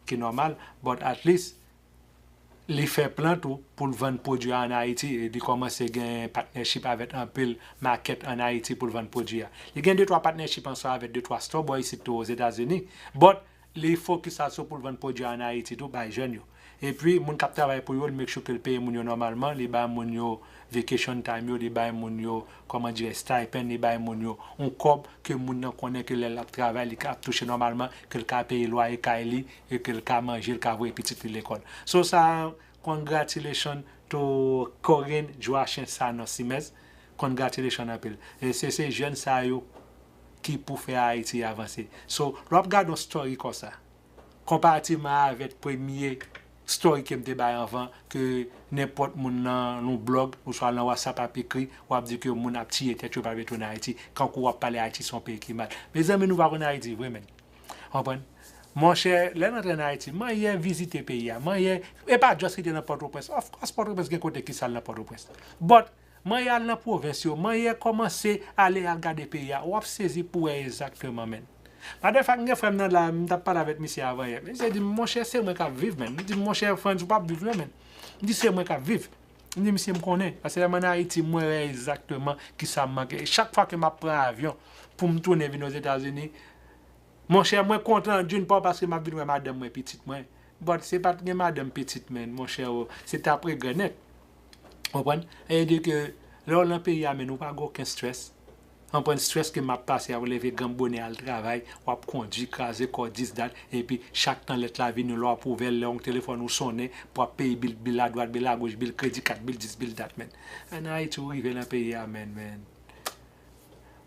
ki nòmal, but at least, li fè plan tou pou l vann pwodui a ann Ayiti, e li kòmanse gen partnership avèk anpil makèt ann Ayiti pou l vann pwodui a. Li gen de twa partnership ansanm avèk de twa store bò isit tou Ozetazini, but li fokis asou pou l vann pwodui a ann Ayiti tou bay jèn yo. Epi, moun k ap travay pou yo, li make sure ke l peye moun yo nòmalman, li bay moun yo vacation time yo, li bay moun yo, kòman dirè, stipend, li bay moun yo yon kòb ke moun nan konnen ke lè l ap travay, li ka ap touche nòmalman, ke l ka peye lwaye kay li, e ke l ka manje, l ka voye pitit li lekòl. So sa, congratulations to Corinne Joachim Sanon Simes. Congratulations anpil. E se, se jèn sa yo ki pou fè Ayiti avanse. So, lè w ap gade yon story konsa, konparativman avèk premye story ke m te bay anvan, ke nenpòt moun nan yon blòg, oswa nan WhatsApp ap ekri, w ap di ke moun ap tiye tèt yo pa vle tounen Ayiti, kankou w ap pale Ayiti se yon peyi ki mal. Mezanmi, nou pa konn Ayiti vre, menn. Konprann? Monchè, lè n antre ann Ayiti, m anyen vizite peyi a, m anyen, e pa just rete nan Pòtoprens. Of course, Pòtoprens gen kote ki sal nan Pòtoprens. But, m anyen al nan pwovens yo, m anyen kòmanse ale al gade peyi a. W ap sezi pou wè egzakteman, menn. Matter of fact, m gen frè m nan la, m t ap pale avèk misye avan yè. Misye di m, monchè, se mwen k ap viv, menn. Li di m, monchè Frantz, ou p ap viv non, menn. M di, se mwen k ap viv. M di, misye, m konnen. Paske lè m ann Ayiti, mwen wè egzakteman kisa m manke. E chak fwa ke m ap pran avyon pou m tounen vin Ozetazini, monchè, mwen kontan, d'une part, paske m ap vin wè madanm mwen, pitit mwen. But se pa t gen madanm, pitit, menn, monchè, o, se t ap regrè nèt. Konprann? E di ke lè w nan peyi a, menn, ou pa gen okenn stress. Konprann stress ke m ap pase a, w leve granm bonè al travay, w ap kondui, kraze kò, this, that, epi chak tan lèt la vini, lè w ap ouvè l, lè yon telefòn ou sonnen, pou w ap peye bil, bil adwat, bil agoch, bil kredi kat, bil this, bil that, menn. Ann Ayiti, ou rive nan peyi a, menn, menn.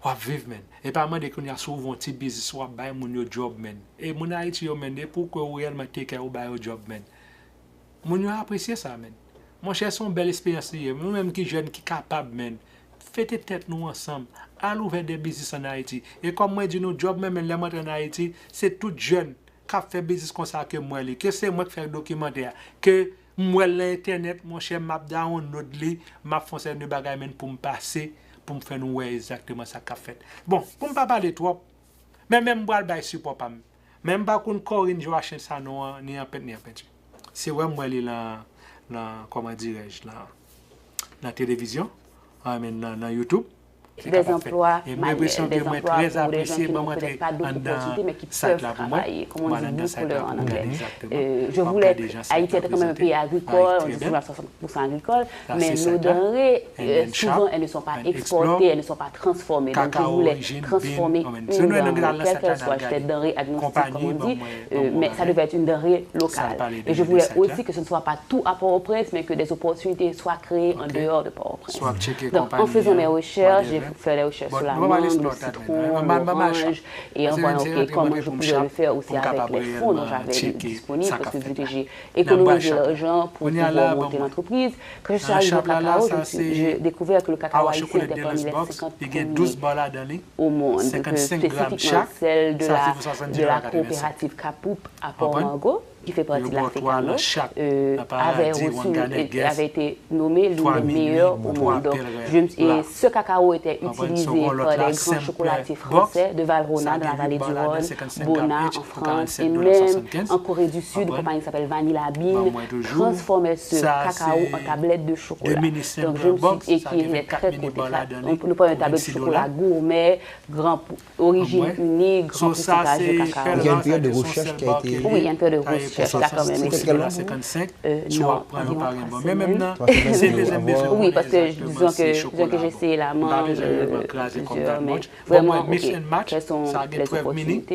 W ap viv, menn. E pa mande kounye a si w ouvri yon ti biznis, w ap bay moun yo djòb, menn. E moun Ayiti yo, menn, depi w kwè w reyèlman take care, ou ba yo djòb, menn. Moun yo apresye sa, menn. Monchè, se yon bèl esperyans li ye. Nou menm ki jèn, ki kapab, menn, fete tèt nou ansanm. Al ouvè de biznis ann Ayiti. E kòm mwen di nou, djòb mwen, menn, lè m antre ann Ayiti, se tout jèn k ap fè biznis konsa ke m wè li. Ke se mwen k fè dokimantè a, ke m wè l nan entènèt, monchè, m ap download li, m ap fè yon seri de bagay, menn, pou m pase, pou m fè nou wè egzakteman sa k ap fèt. Bon, pou m pa pale twòp, men, men m pral bay sipò pa m. Men m pa konn Corinne Joachim Sanon an, ni an pent, ni an penti. Se wè m wè li lan, lan, kòman dirèj, lan, lan televizyon, I mean, nan, nan YouTube. Se des emplois manuels, des emplois pour des gens qui n'ont peut-être pas d'autres opportunités, mais qui peuvent travailler, comme on dit, blue collar en anglais. Euh, je voulais, Haïti étant quand même un pays agricole, on dit souvent soixante pour cent agricole, mais nos denrées, euh, souvent, elles ne sont pas exportées, elles ne sont pas transformées. Donc, je voulais transformer une denrée, quelle qu'elle soit, j'étais denrée agnostique, comme on dit, euh, mais ça devait être une denrée locale. Et je voulais aussi que ce ne soit pas tout à Port-au-Prince, mais que des opportunités soient créées en dehors de Port-au-Prince. Donc, en faisant mes recherches, j'ai fait des recherches sur la mangue, le citron, l'orange, et en voyant, ok, comment je pouvais le faire aussi avec les fonds dont j'avais disponible, parce que vu que j'ai économisé l'argent pour pouvoir monter l'entreprise, quand je suis arrivée au cacao, je me suis, j'ai découvert que le cacao haïtien était parmi les cinquante premiers au monde, que spécifiquement celle de la, de la coopérative Kapoup à Port Margot, qui fait partie de la FECANO, euh, avait reçu, euh, avait été nommé l'une des meilleures au monde. Donc, je me suis, et ce cacao était utilisé par des grands chocolatiers français de Valrhona, dans la vallée du Rhône, Bona en France, et même en Corée du Sud, une compagnie qui s'appelle Vanilla Bean transformait ce cacao en tablette de chocolat. Donc, je me suis, et qui était très côté. On peut nous parler une tablette de chocolat gourmet, grand origine unie, grand pourcentage de cacao. Il y a une période de recherche qui a été... Oui, il y a une période de recherche Chèch la kanmenm. Sou kèl non? Senkannsenk, si w ap pran yo pa gen bon. Men menm nan, se bezwen m bezwen konnen egzakteman si chokola bon. M pa bezwen reyèlman kraze kòb that much. Bon, mwen, mix and match, sa gen twelve minutes.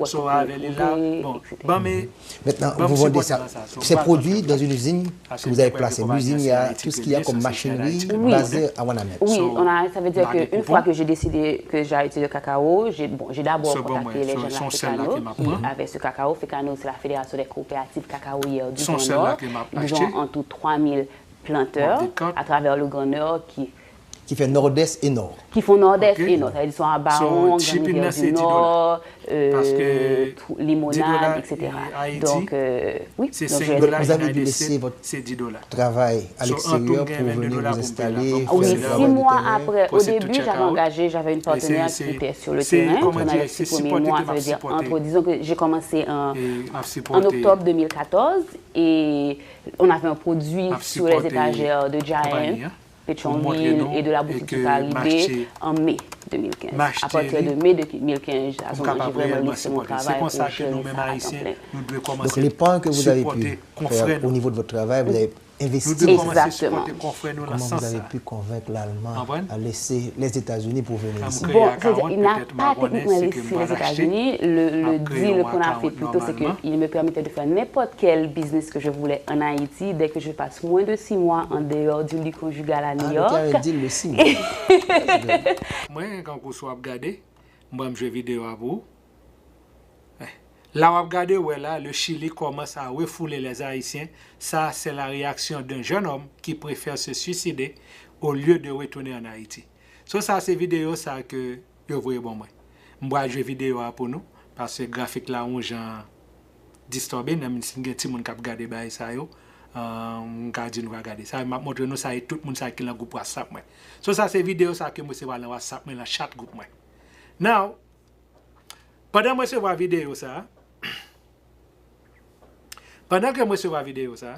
So, avè li la, bon, ban m, ban m sipòte nan sa. So, m pral kontinye. Parce que je crois que compagnie C I T qui est derrière cette société en Haïti. Oui, on a, ça veut dire qu'une fois que j'ai décidé que j'ai arrêté le cacao, j'ai, bon, j'ai d'abord contacté les gens de la FECANO, qui, avec ce cacao, FECANO, c'est la Fédération des coopératives cacaoyères du Grand Nord. Ils ont en tout trois mille planteurs à travers le Grand Nord qui Ki fè Nòdès e Nò. Qui font Nord-Est et Nord, ça veut dire soit Baron, Grand Rivière du Nord, euh, Limonade, et cetera. Donc, euh, oui, donc je vais Vous avez dû laisser votre travail à l'extérieur pour venir vous installer, faire le travail de terrain. Oui, six mois après, au début, j'avais engagé, j'avais une partenaire qui était sur le terrain pendant les six premiers mois, ça veut dire entre, disons que j'ai commencé en, en octobre deux mille quatorze et on avait un produit sur les étagères de Giant, Pétion Ville et de la boutique du Caribe en mai deux mille quinze. À partir de mai deux mille quinze, à ce moment, j'ai vraiment laissé mon travail pour gérer ça à temps plein. Donc, l'épargne que vous avez pu faire au niveau de votre travail, vous avez investi. Exactement. Comment vous avez pu convaincre l'Allemand à laisser les États-Unis pour venir ici? Bon, c'est-à-dire, il n'a pas techniquement laissé les États-Unis. Le, le deal qu'on a fait plutôt, c'est qu'il me permettait de faire n'importe quel business que je voulais en Haïti dès que je passe moins de six mois en dehors du lit conjugal à New York. Ah, nou te avè deal de six mois. Mwen, kankou si w ap gade, m pral jwe videyo a pou ou. La w ap gade, w wè la, le Chili commence à refouler les Haïtiens. Ça, c'est la réaction d'un jeune homme qui préfère se suicider au lieu de retourner en Haïti. So, sa se videyo sa ke yo voye ban mwen. M pral jwe videyo a pou nou, paske grafik la yon jan distòbe, nan menm si gen timoun k ap gade bagay sa yo, m ka di nou pa gade sa, m ap montre nou sa e tout moun sa ki nan gwoup WhatsApp mwen. So, sa se videyo sa ke m resevwa nan WhatsApp mwen, nan chat gwoup mwen. Now, pandan m resevwa videyo sa, pandan ke m resevwa videyo sa,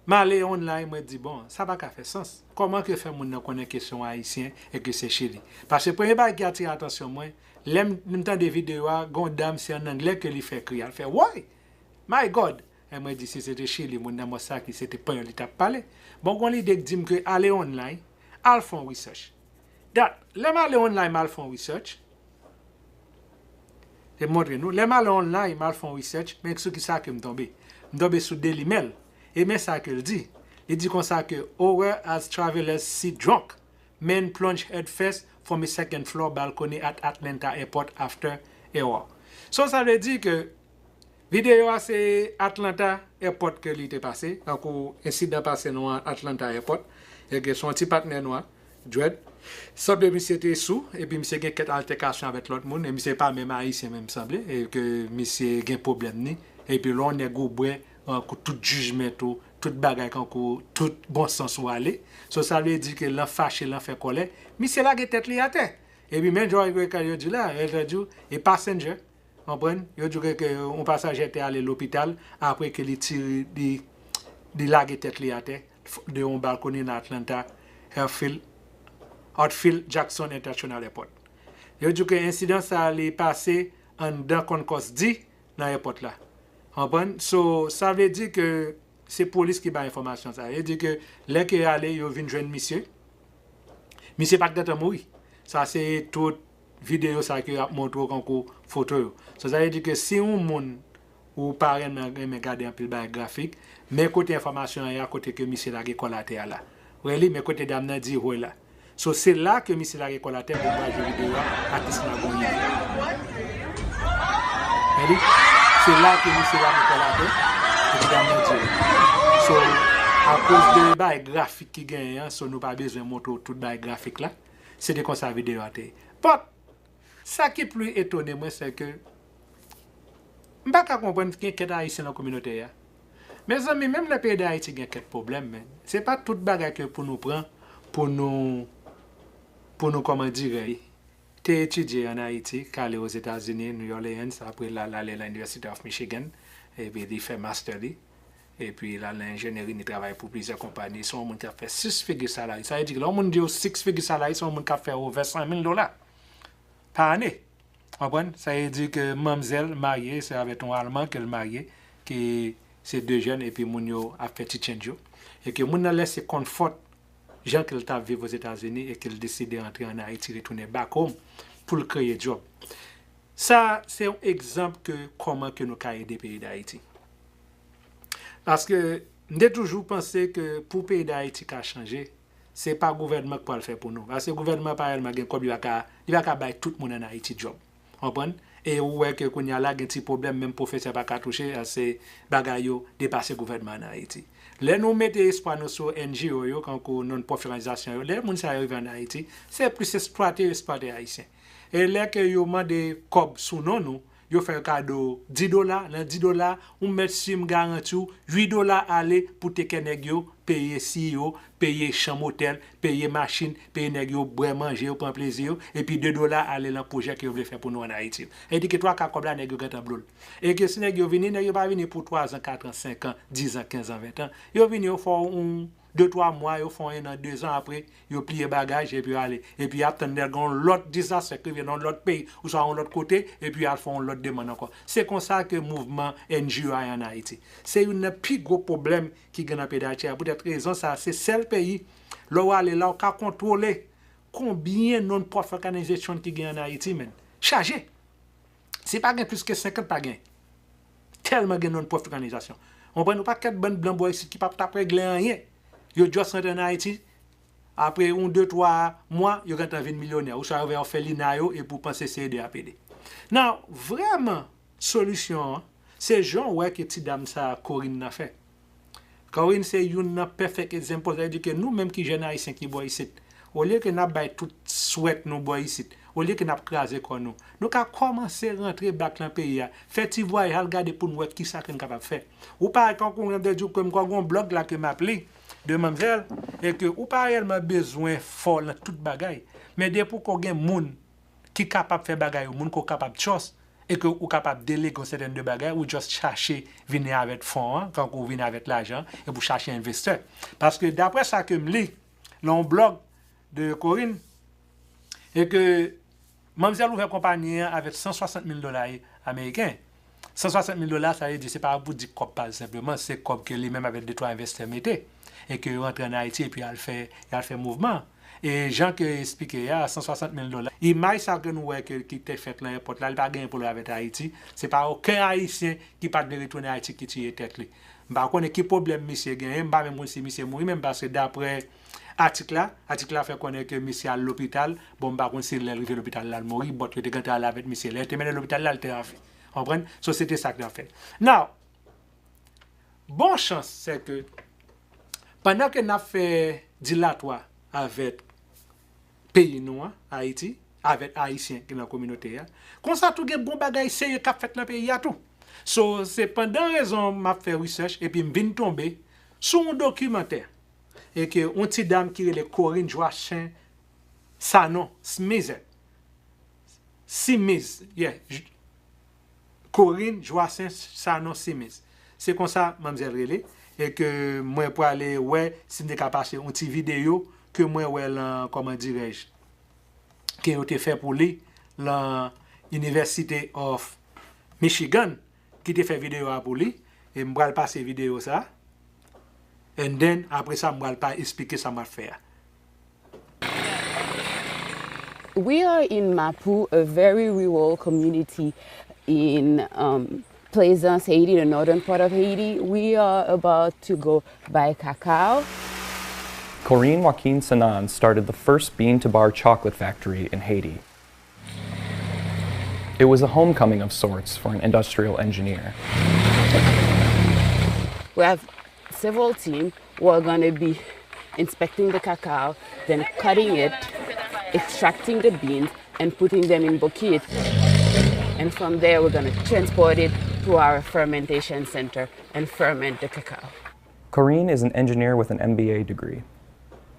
m ale online, mwen di, bon, sa pa ka fè sans. Kòman ke fè moun nan konnen ke se yon Ayisyen e ke se Chili? Paske premye bagay ki atire atansyon mwen, lè m, m tande videyo a, gon dam, se an anglè ke li fè kri a, l fè, woy! My God! E mwen di, si se te Chili, moun nan mò sa ki se te panyòl li t ap pale. Bon, gon lide k di m ke ale online, al fè yon research. Dat, lè m ale online, m al fè yon research, e m montre nou, lè m ale online, m al fè yon research, men sou kisa ke m tonbe? M tonbe sou Daily Mail. E men sa ke l di. Li di konsa ke, horror as travelers see drunk man plunge headfirst from a second floor balcony at Atlanta airport after error. So, sa vle di ke videyo a se Atlanta airport ke li te pase, tankou ensidan pase nou an Atlanta airport, e ke se yon ti patnè nwa, Dread. Sanble misye te sou, epi misye gen kèk altèkasyon avèk lòt moun, e misye pa menm Ayisyen menm sanble, e ke misye gen pwoblèm ni, epi lè yon nèg ou bwè, kankou tout jijment ou, tout bagay kankou tout bon sans ou ale. So, sa vle di ke l an fache, l an fè kòlè, misye lage tèt li atè. Epi men jan yo di la, yo di w, e passenger, konprann? Yo di w ke, ke yon pasaje te ale lopital apre ke li tire, li, li lage tèt li atè de yon balkoni nan Atlanta Hartsfield, Hartsfield Jackson International Airport. Yo di w ke ensidan sa a li pase anndan Concourse D nan airport la. Konprann? So, sa vle di ke se polis ki bay enfòmasyon sa. Yo di ke lè ke y ale, yo vin jwenn misye. Misye pa t gentan mouri. Sa se tout videyo sa ke y ap montre w kankou foto yo. So, sa vle di ke si yon moun ou pa renmen, renmen gade anpil bagay grafik, men kote enfòmasyon an ye a, kote ke misye lage kò l atè a la. Wè li, men kote dam nan di woy la. So, se la ke misye lage kò l atè pou m pral jwe videyo a, atis la gon ide. Wè li, se la ke misye lage kò l atè, epi dam nan di woy. So, akoz de bagay grafik ki genyen an, so nou pa bezwen montre w tout bagay grafik la. Se te konsa videyo a te ye. But, sa ki pli etone mwen, se ke m pa ka konprann gen kèk Ayisyen nan kominote a. Mezanmi, menm lè peyi Dayiti gen kèk pwoblèm, men se pa tout bagay ke pou nou pran, pou nou, pou nou, kòman dirè, te etidye ann Ayiti, k ale Ozetazini, New Orleans, apre l al ale nan University of Michigan, epi li fè master li, epi l al nan enjeneri, li travay pou plizyè konpayi. Se yon moun k ap fè sis figi salary. Sa vle di ke lè yon moun di w six figure salary, se yon moun k ap fè over san mil dola pa ane. Konprann? Sa vle di ke manmzèl marye, se avèk yon Alman ke l marye, ke se de jèn epi moun yo ap fè ti tchenj yo. E ke moun nan lèse konfò jan ke l t ap viv Ozetazini e ke l deside antre ann Ayiti, retounen back home pou l kreye djòb. Sa, se yon egzanp ke kòman ke nou ka ede peyi Dayiti. Paske m te toujou panse ke pou peyi Dayiti ka chanje, se pa gouvènman k pral fè pou nou. Paske gouvènman pa reyèlman gen kòb, li pa ka, li pa ka bay tout moun ann Ayiti djòb. Konprann? E ou wè ke kounye a la gen ti pwoblèm, menm pwofesè pa ka touche, se bagay yo depase gouvènman ann Ayiti. Lè nou mete espwa nou sou N G O yo, kankou non-profit òganizasyon yo, lè moun sa yo rive ann Ayiti, se plis eksplwate yo eksplwate Ayisyen. E lè ke yo mande kòb sou non nou, yo fè yo kado dis dola, nan dis dola, ou mèt si m garanti w, uit dola ale pou tekè nèg yo, peye C E O, peye chanm otèl, peye machin, peye nèg yo bwè manje, yo pran plezi yo, epi de dola ale nan pwojè ke yo vle fè pou nou ann Ayiti. E di ke twa ka kòb la, nèg yo gentan blow l. E ke si nèg yo vini, nèg yo pa vini pou twa zan, kat an, senk an, dis an, kenz an, ven an. Yo vini, yo fè w yon de twa mwa, yo fè w en an, de zan, apre, yo pliye bagaj, epi yo ale. Epi y ap tann lè gen yon lòt disaster k rive nan yon lòt peyi, oswa yon lòt kote, epi y al fè yon lòt demann ankò. Se konsa ke mouvman N G O a ye ann Ayiti. Se youn nan pi gwo pwoblèm ki gen nan peyi Dayiti a. Poutèt rezon sa a, se sèl peyi, lè w ale la, w ka kontwole konbyen non-profit organization ki gen ann Ayiti, menn. Chaje! Si pa gen plis ke senkant, pa gen. Tèlman gen non-profit òganizasyon. Ou konprann, yon pakèt bann blan bò isit ki p ap t ap regle anyen. Yo just rantre ann Ayiti, apre yon, de, twa mwa, yo gentan vin milyonè. Oswa yo fè, yo fè lina yo, epi w panse se ede y ap ede. Now, vrèman, solisyon an, se jan w wè ke ti dam sa a, Corinne nan fè. Corinne se youn nan perfect example, sa vle di ke nou menm ki jèn ayisyen ki bò isit, olye ke n ap bay tout swèt nou bò isit, olye ke n ap kraze kò nou, nou ka kòmanse rantre back lan peyi a, fè ti vwayaj, al gade pou n wè kisa ke n kapab fè. Ou pa, kankou jan m te di w, ke m kwè gen yon blòg la ke m ap li, de manmzèl, e ke ou pa reyèlman bezwen fò lan tout bagay. Men depi w gen moun ki kapab fè bagay yo, moun ke w kapab trust, e ke ou kapab delege yon sètèn de bagay, ou just chache vini avèk fon an, kankou w vini avèk lajan, epi w chache envestè. Paske daprè sa ke m li, lan yon blòg de Corinne, e ke manmzèl ouvè konpayi an avèk san swasant mil dola ameriken. San swasant mil dola, sa vle di se pa pou di kòb pa l senpleman, se kòb ke li menm avèk de twa envestè mete, e ke yo rantre ann Ayiti epi y al fè, y al fè mouvman. E jan ke eksplike a, san swasant mil dola. Imaj sa ke nou wè ke, ki te fèt lan èpòt la, li pa genyen pwoblèm avèk Ayiti. Se pa okenn Ayisyen ki pa t vle retounen Ayiti ki tiye tèt li. M pa konnen ki pwoblèm misye genyen, m pa menm konn si misye mouri menm, paske daprè atik la, atik la fè konnen ke misye al lopital, bon, m pa konn si lè l rive lopital la, l mouri, but yo te gentan al avèk misye. Lè yo te mennen l lopital la, l te anvi. Konprann? So, se te sa k t ap fèt. Now, bon chans, se ke pandan ke n ap fè dilatwa avèk peyi nou an, Ayiti, avèk Ayisyen ki nan kominote a, konsa tou gen bon bagay serye k ap fèt nan peyi a tou. So, se pandan rezon m ap fè research epi m vin tonbe sou yon dokimantè e ke yon ti dam ki rele Corinne Joachin Sanon Smith. Simiz, yeah, J-, Corinne Joachin Sanon Simiz. Se konsa manmzèl rele, e ke mwen prale wè si m te ka pase yon ti videyo ke mwen wè lan, kòman dirèj, ke yo te fè pou li lan University of Michigan, ki te fè videyo a pou li, e m pral pase videyo sa, and then, apre sa, m pral pa eksplike sa m ap fè a. We are in Mapou, a very rural community in um, Plaisance, Haiti, the northern part of Haiti. We are about to go buy cacao. Corinne Joaquin Sanon started the first bean to bar chocolate factory in Haiti. It was a homecoming of sorts for an industrial engineer. We have several teams who are going to be inspecting the cacao, then cutting it, extracting the beans, and putting them in bokit. And from there, we're going to transport it to our fermentation center and ferment the cacao. Corinne is an engineer with an M B A degree.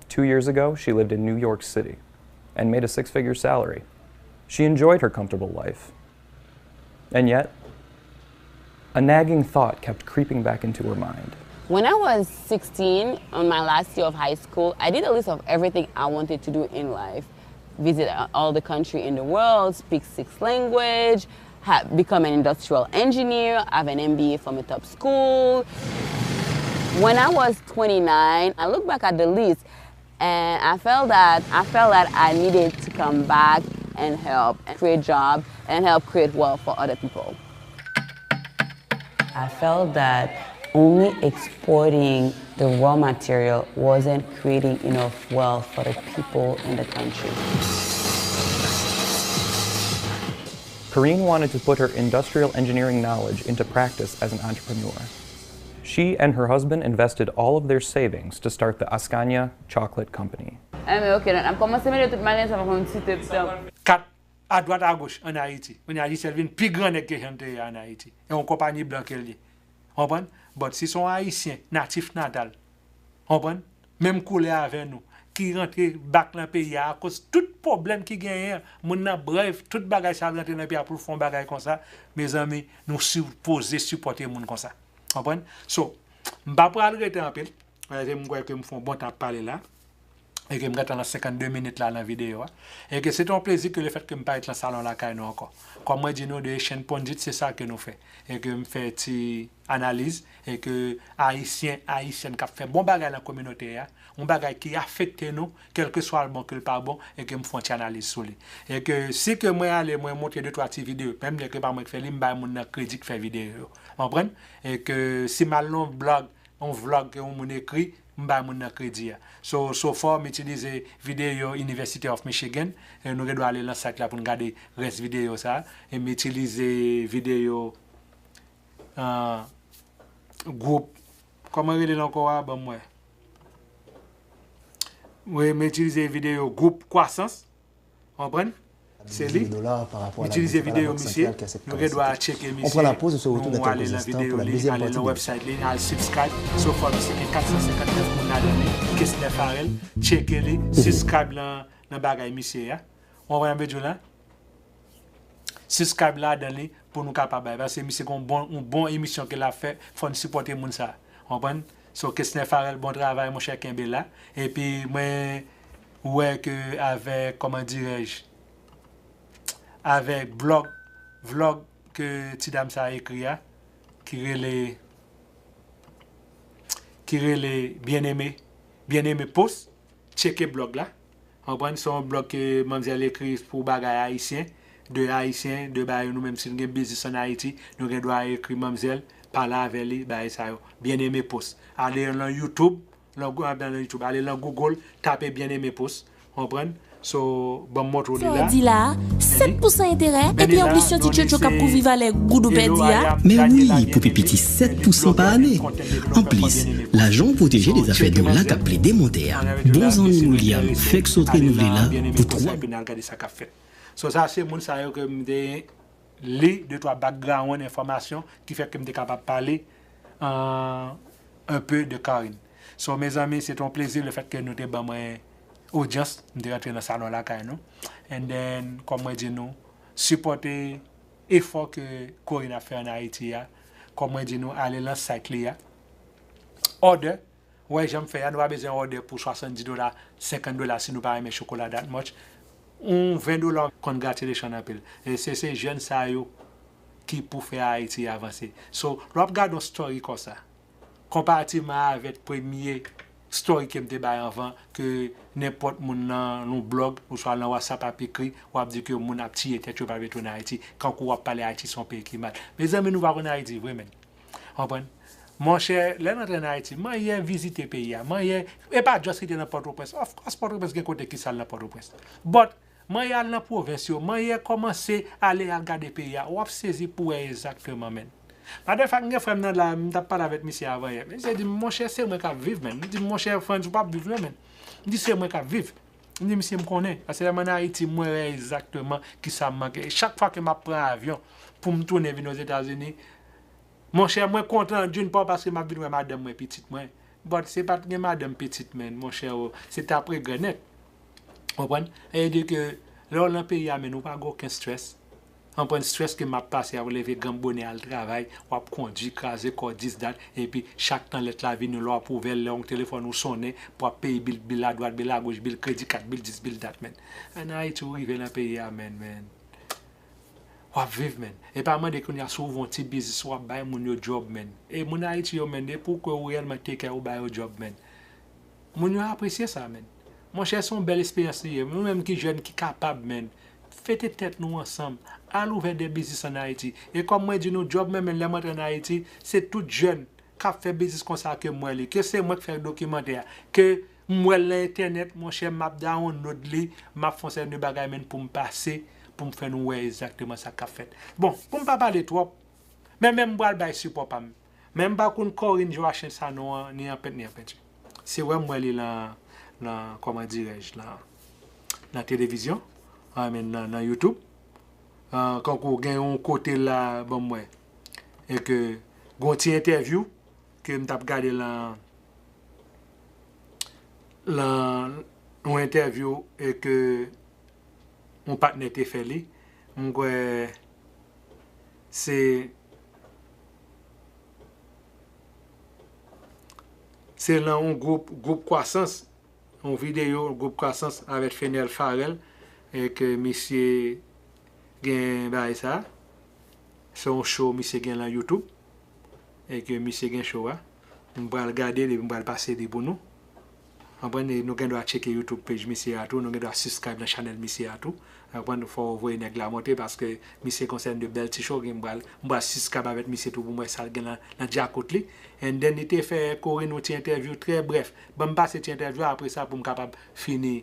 Two years ago, she lived in New York City and made a six figure salary. She enjoyed her comfortable life. And yet, a nagging thought kept creeping back into her mind. When I was sixteen, on my last year of high school, I did a list of everything I wanted to do in life. Visit all the country in the world, speak six language, Have become an industrial engineer, have an M B A from a top school. When I was twenty-nine, I look back at the list and I felt that I felt that I needed to come back and help and create job and help create wealth for other people. I felt that only exporting the raw material wasn't creating enough wealth for the people in the country. Karine wanted to put her industrial engineering knowledge into practice as an entrepreneur. She and her husband invested all of their savings to start the Askania Chocolate Company. Anyway, ok, n ap kòmanse mete tout malè sa pa konn site tan. Kat adwat agoch ann Ayiti. Kounye a Gisèle vin pi gran nèg ke jan l te ye ann Ayiti. E yon konpayi blan ke l ye. Konprann? But si se yon Ayisyen natif natal, konprann? Menm koulè avè nou, ki rantre bak nan peyi a akoz tout pwoblèm ki genyen an, moun nan brave tout bagay sa l rantre nan peyi a pou l fè yon bagay konsa, mezanmi, nou sipoze sipòte moun konsa. Konprann? So, m pa pral rete anpil, paske m kwè ke m fè yon bon tan ap pale la. E ke m gentan nan senkannde minit la nan videyo a. E ke se te yon plezi ke lefèt ke m parèt lan salon lakay nou ankò. Kòm mwen di nou, de Echann Pondit, se sa ke nou fè. E ke m fè ti analiz, e ke Ayisyen, Ayisyèn k ap fè bon bagay lan kominote a, yon bagay ki afekte nou, kèlkeswa l bon ke l pa bon, e ke m fè yon ti analiz sou li. E ke si ke mwen ale, mwen montre de twa ti videyo, menm lè ke pa mwen k fè li, m bay moun nan kredi k fè videyo yo. Konprann? E ke si m al nan yon blòg, yon vlog ke yon moun ekri, m bay moun nan kredi a. So, so far, m itilize videyo University of Michigan. E nou gen dwa ale lan site la pou n gade rès videyo sa. E m itilize videyo uh, gwoup, kòman rele l ankò a? Ban m wè. Wi, m itilize videyo gwoup Kwasans. Konprann? Se li. M itilize videyo misye. Nou gen dwa tcheke misye. Nou ale lan videyo li, ale lan website li, al subscribe. So far misye gen kat san senkant nèf moun ladan li. Kesner Farel, tcheke li, subscribe lan, lan bagay misye a. Ou konprann sa m vle di w la? Subscribe ladan li pou nou kapab bay. Paske misye gen yon bon, yon bon emisyon ke l ap fè, fò n sipòte moun sa. Konprann? So, Kesner Farel, bon travay, monchè, kenbe la. Epi mwen wè ke avèk, kòman dirèj, avèk blòg, vlòg ke ti dam sa ekri a, ki rele, ki rele Bien Aimé, Bien Aimé Post, tcheke blòg la. Konprann? Se yon blòg ke manmzèl ekri pou bagay ayisyen, de ayisyen, de bagay nou menm si n gen biznis ann Ayiti, nou gen dwa ekri manmzèl, pale avè li, bagay sa yo. Bien Aimé Post. Ale lan YouTube, lan, lan YouTube, ale lan Google, tape Bien Aimé Post. Konprann? So, ban m montre w li la. Sa w di la a, sèt pousan enterè, epi anplis yon ti tchotcho k ap kouvri valè goud ou pèdi a. Men wi, pou pi piti sèt pousan pa ane. Anplis, lajan w pwoteje de zafè dola k ap plede monte a. Bon zanmi William fèk sot renouvle la pou twa. So, sa se moun sa yo ke m te li de twa background enfòmasyon ki fè ke m te kapab pale uh, un peu de Karine. So, mezanmi, se te yon plezi lefèt ke nou te ban mwen odyans, m te rantre nan salon lakay nou. And then, kòm mwen di nou, sipòte efò ke Karine ap fè ann Ayiti a. Kòm mwen di nou, ale lan site li a. Order, wè jan m fè a, nou pa bezwen order pou swasanndis dola, senkant dola si nou pa renmen chokola that much. Yon ven dola, congratulations anpil. E se, se jèn sa yo ki pou fè Ayiti avanse. So, lè w ap gade yon story konsa, konparativman avèk premye story ke m te bay anvan, ke nenpòt moun nan yon blòg oswa lan WhatsApp ap ekri, w ap di ke moun ap tiye tèt yo pa vle tounen Ayiti, kankou w ap pale Ayiti se yon peyi ki mal. Mezanmi, nou pa konn Ayiti vre, menn. Konprann? Monchè, lè n antre ann Ayiti, manyè vizite peyi a, manyè, e pa just rete nan Pòtoprens. Of course, Pòtoprens gen kote ki sal nan Pòtoprens. But, manyè al nan pwovens yo, manyè kòmanse ale al gade peyi a, w ap sezi pou wè egzakteman, menn. Matter of fact, m gen frè m nan la, m t ap pale avèk misye avanyè. Misye di m, monchè, se mwen k ap viv, menn. M di, monchè Frantz, ou p ap viv, non, menn. M di, se mwen k ap viv. M di, misye, m konnen. Paske lè m ann Ayiti, mwen wè egzakteman kisa m manke. E chak fwa ke m ap pran avyon pou m tounen vin Ozetazini, monchè, mwen kontan, d'une part, paske m ap vin wè madanm mwen, pitit mwen. But se pa t gen madanm, pitit, menn, monchè, o, se t ap regrè nèt. Konprann? E di ke lè w lan peyi a, menn, ou pa gen okenn stress. Konprann stress ke m ap pase a, w leve granm bonè al travay, w ap kondui, kraze kò, this, that, epi chak tan lèt la vini, lè w ap ouvè l, lè yon telefòn ou sonnen, pou w ap peye bil, bil adwat, bil agoch, bil kredi kat, bil this, bil that, menn. Ann Ayiti, ou rive lan peyi a, menn, menn. w ap viv, menn. E pa mande kounye a si w ouvri yon ti biznis, w ap bay moun yo djòb, menn. E moun Ayiti yo, menn, e pou ke ou reyèlman take care, ou ba yo djòb, menn. Moun yo apresye sa, menn. Monchè, se yon bèl esperyans li ye. Nou menm ki jèn, ki kapab, menn, fete tèt nou ansanm, al ouvè de biznis ann Ayiti. E kòm mwen di nou, djòb mwen, menn, lè m antre ann Ayiti, se tout jèn k ap fè biznis konsa ke m wè li. Ke se mwen k fè dokimantè a, ke m wè l nan entènèt, monchè, m ap download li, m ap fè yon seri de bagay, menn, pou m pase, pou m fè nou wè egzakteman sa k ap fèt. Bon, pou m pa pale twòp, men, men m pral bay sipò pa m. Men m pa konn Corinne Joachim Sanon an, ni an pent, ni an penti. Se wè m wè li nan, nan, kòman dirèj, nan, nan televizyon, I mean, nan, nan YouTube. Ah, kankou gen yon kote la, ban m wè. E ke, gon ti entèvyou ke m t ap gade lan, lan yon entèvyou e ke yon patnè te fè li. M kwè se, se lan yon gwoup, gwoup kwasans, yon videyo, gwoup kwasans avèk Fenel Farel, e ke misye gen bagay sa. Se yon show misye gen lan YouTube, e ke misye gen show a. M pral gade li, m pral pase li pou nou. Konprann, e nou gen dwa tcheke YouTube page misye a tou, nou gen dwa subscribe nan chanèl misye a tou. Konprann, fò w voye nèg la monte, paske misye gon sèn de bèl ti show, gen m pral, m pral subscribe avèk misye tou pou m wè sa l gen lan, lan djakout li. And then, li te fè Corinne yon ti entèvyou trè brèf. Ban m pase ti entèvyou a, apre sa, pou m kapab fini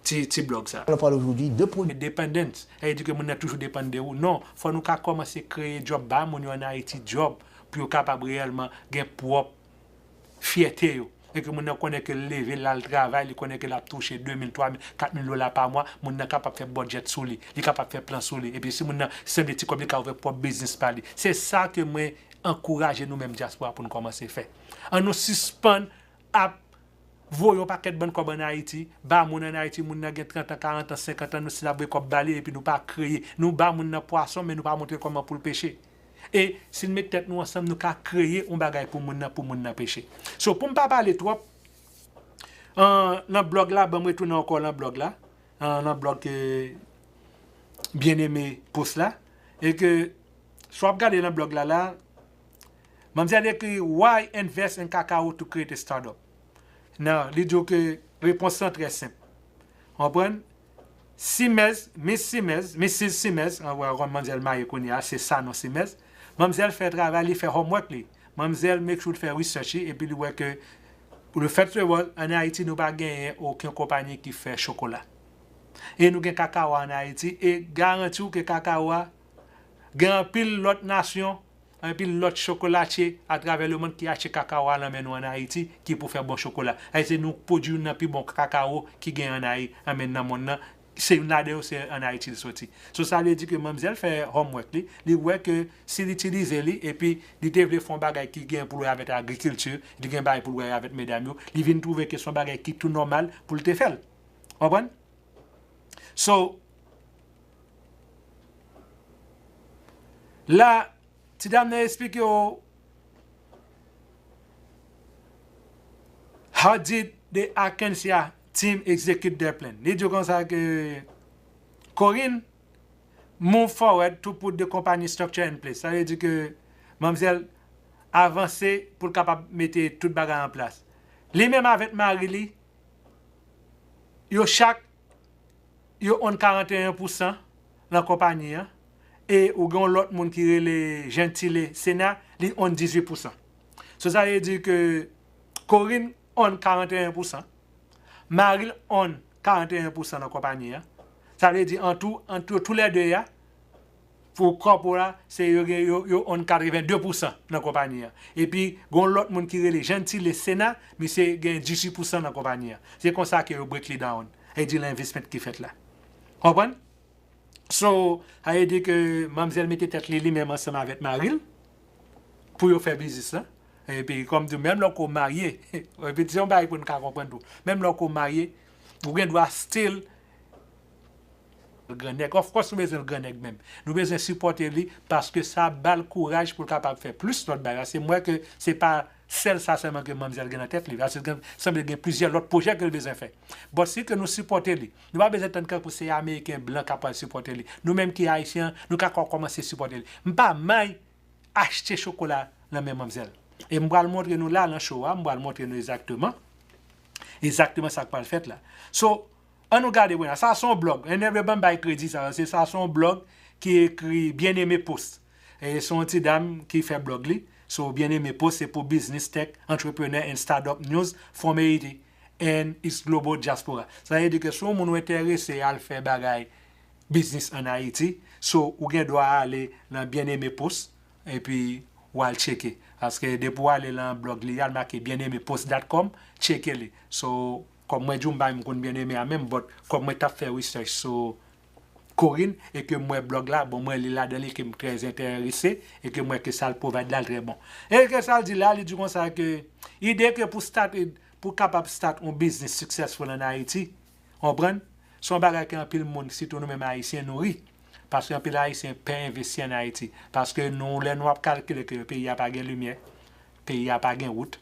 ti, ti blòg sa. On parle aujourd'hui de pro- Dependence. Sa vle di ke moun nan toujou depann de ou. Non, fò nou ka kòmanse kreye djòb, ba moun yo ann Ayiti djòb, pou yo kapab reyèlman gen pwòp fyète yo. E ke moun nan konnen ke l leve, l al travay, li konnen ke l ap touche de mil, twa mil, kat mil dola pa mwa, moun nan kapab fè budget sou li, li kapab fè plan sou li. Epi si moun nan sanble ti kòb, li ka ouvè pwòp biznis pa li. Se sa ke mwen ankouraje nou menm dyaspora pou n kòmanse fè. An nou sispann ap voye yon pakèt bann kòb ann Ayiti, ba moun ann Ayiti, moun nan gen trant an, karant an, senkant an, nou still ap voye kòb ba li, epi nou pa kreye. Nou ba moun nan pwason, men nou pa montre kòman pou l peche. E si n met tèt nou ansanm, nou ka kreye yon bagay pou moun nan, pou moun nan peche. So, pou m pa pale twòp, an, nan blòg la, ban m retounen ankò nan blòg la, an, nan blòg ke Bien-Aimé post la, e ke, si w ap gade nan blòg la, la, manmzèl ekri, "Why invest in cacao to create a startup?" Nan, li di w ke repons lan trè senp. Konprann? Simez, Miss Simez, Missis Simez, an, wè, kòm manmzèl marye kounye a, se Sanon Simez. Manmzèl fè travay li, fè homework li. Manmzèl make sure l fè research li, epi li wè ke, le fait se, ann Ayiti, nou pa genyen okenn konpayi ki fè chokola. E nou gen kakawa ann Ayiti, e garanti w ke kakawa, gen anpil lòt nasyon, anpil lòt chokolatye atravè lemonn ki achte kakawo a nan men nou ann Ayiti, ki pou fè bon chokola. Ayiti, nou pwodui youn nan pi bon kakawo ki gen ann Ayi-, ann men nan monn nan. Se youn ladan yo, se ann Ayiti li soti. So, sa vle di ke manmzèl fè homework li, li wè ke si li itilize li, epi li te vle fè yon bagay ki gen pou l wè avèk agrikilti, li gen bagay pou l wè avèk medam yo, li vin twouve ke se yon bagay ki tou nòmal pou l te fè l. Konprann? So, la, ti dam nan eksplike w, "How did the Arkansas team execute their plan?" Li di w konsa ke Corinne move forward to put the company structure in place. Sa vle di ke manmzèl avanse pou l kapab mete tout bagay an plas. Li menm avèk mari li, yo chak, yo own karannteyen pousan nan konpayi an, e ou gen yon lòt moun ki rele Gentile Sena, li own dizuit pousan. So, sa vle di ke Corinne own karannteyen pousan, mari l own karannteyen pousan nan konpayi an. Sa vle di, an tou, ant yo toulède a, pou kòpo la, se yo gen, yo, yo own katrevenndez pousan nan konpayi an. Epi, gen yon lòt moun ki rele Gentile Sena, misye gen dizuit pousan nan konpayi an. Se konsa ke yo break li down. E di l investment ki fèt la. Konprann? So, sa vle di ke manmzèl mete tèt li, li menm ansanm avèk mari l, pou yo fè biznis lan. Epi, kòm di, menm lè w ko marye, epi se yon bagay pou n ka konprann tou. Menm lè w ko marye, ou gen dwa still grannèg. Of course, nou bezwen l grannèg menm. Nou bezwen sipòte li paske sa ba l kouraj pou l kapab fè plis lòt bagay. Paske m wè ke se pa Sèl sa sèlman ke manmzèl gen nan tèt li. Paske gen, sanble gen plizyè lòt pwojè ke l bezwen fè. But si ke nou sipòte li, nou pa bezwen tann kankou se Ameriken blan k ap pral sipòte li. Nou menm ki Ayisyen, nou ka kò-, kòmanse sipòte li. M pa may achte chokola nan men manmzèl. E m pral montre nou la, nan show a, m pral montre nou egzakteman, egzakteman sa k pral fèt la. So, ann nou gade, bon, sa se yon blòg. Ann nou ban bay kredi sa, se sa se yon blòg ki ekri Bien-Aimé Post. E se yon ti dam ki fè blòg li. So, Bien-Aimé Post se pou business, tech, entrepreneur and startup news from Haiti and its global diaspora. Sa vle di ke si yon moun ou enterese al fè bagay biznis ann Ayiti, so ou gen dwa ale nan Bien-Aimé Post, epi w al tcheke. Paske depi w ale nan blòg li a, l make bien aimé post dot com, tcheke li. So, kòm mwen di w, m pa menm konn Bien-Aimé a menm, but kòm mwen t ap fè research sou Corinne, e ke m wè blòg la, bon, mwen li ladan li, ke m trè enterese, e ke m wè ke sa l provide la, l trè bon. E ke sa l di la, li di konsa ke ide ke pou start, pou kapab start yon biznis successful ann Ayiti, konprann? Se yon bagay ke anpil moun, sitou nou menm Ayisyen, nou ri. Paske anpil Ayisyen pè envesti ann Ayiti. Paske nou, lè nou ap kalkile ke peyi a pa gen limyè, peyi a pa gen wout,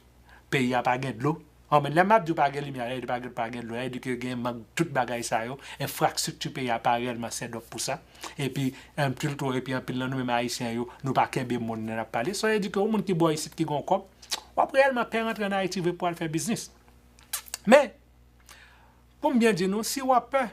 peyi a pa gen dlo. An, men lè m ap di w pa gen limyè, lè di pa gen, pa gen dlo, lè di ke gen mank tout bagay sa yo, enfrastrikti peyi a pa reyèlman set up pou sa. Epi, anpil tou, epi anpil nan nou menm Ayisyen yo, nou pa kenbe mo n lè n ap pale. Sa vle di ke yon moun ki bò isit ki gen yon kòb, w ap reyèlman pè rantre ann Ayiti vre pou al fè biznis. Men, pou m byen di nou, si w ap pè,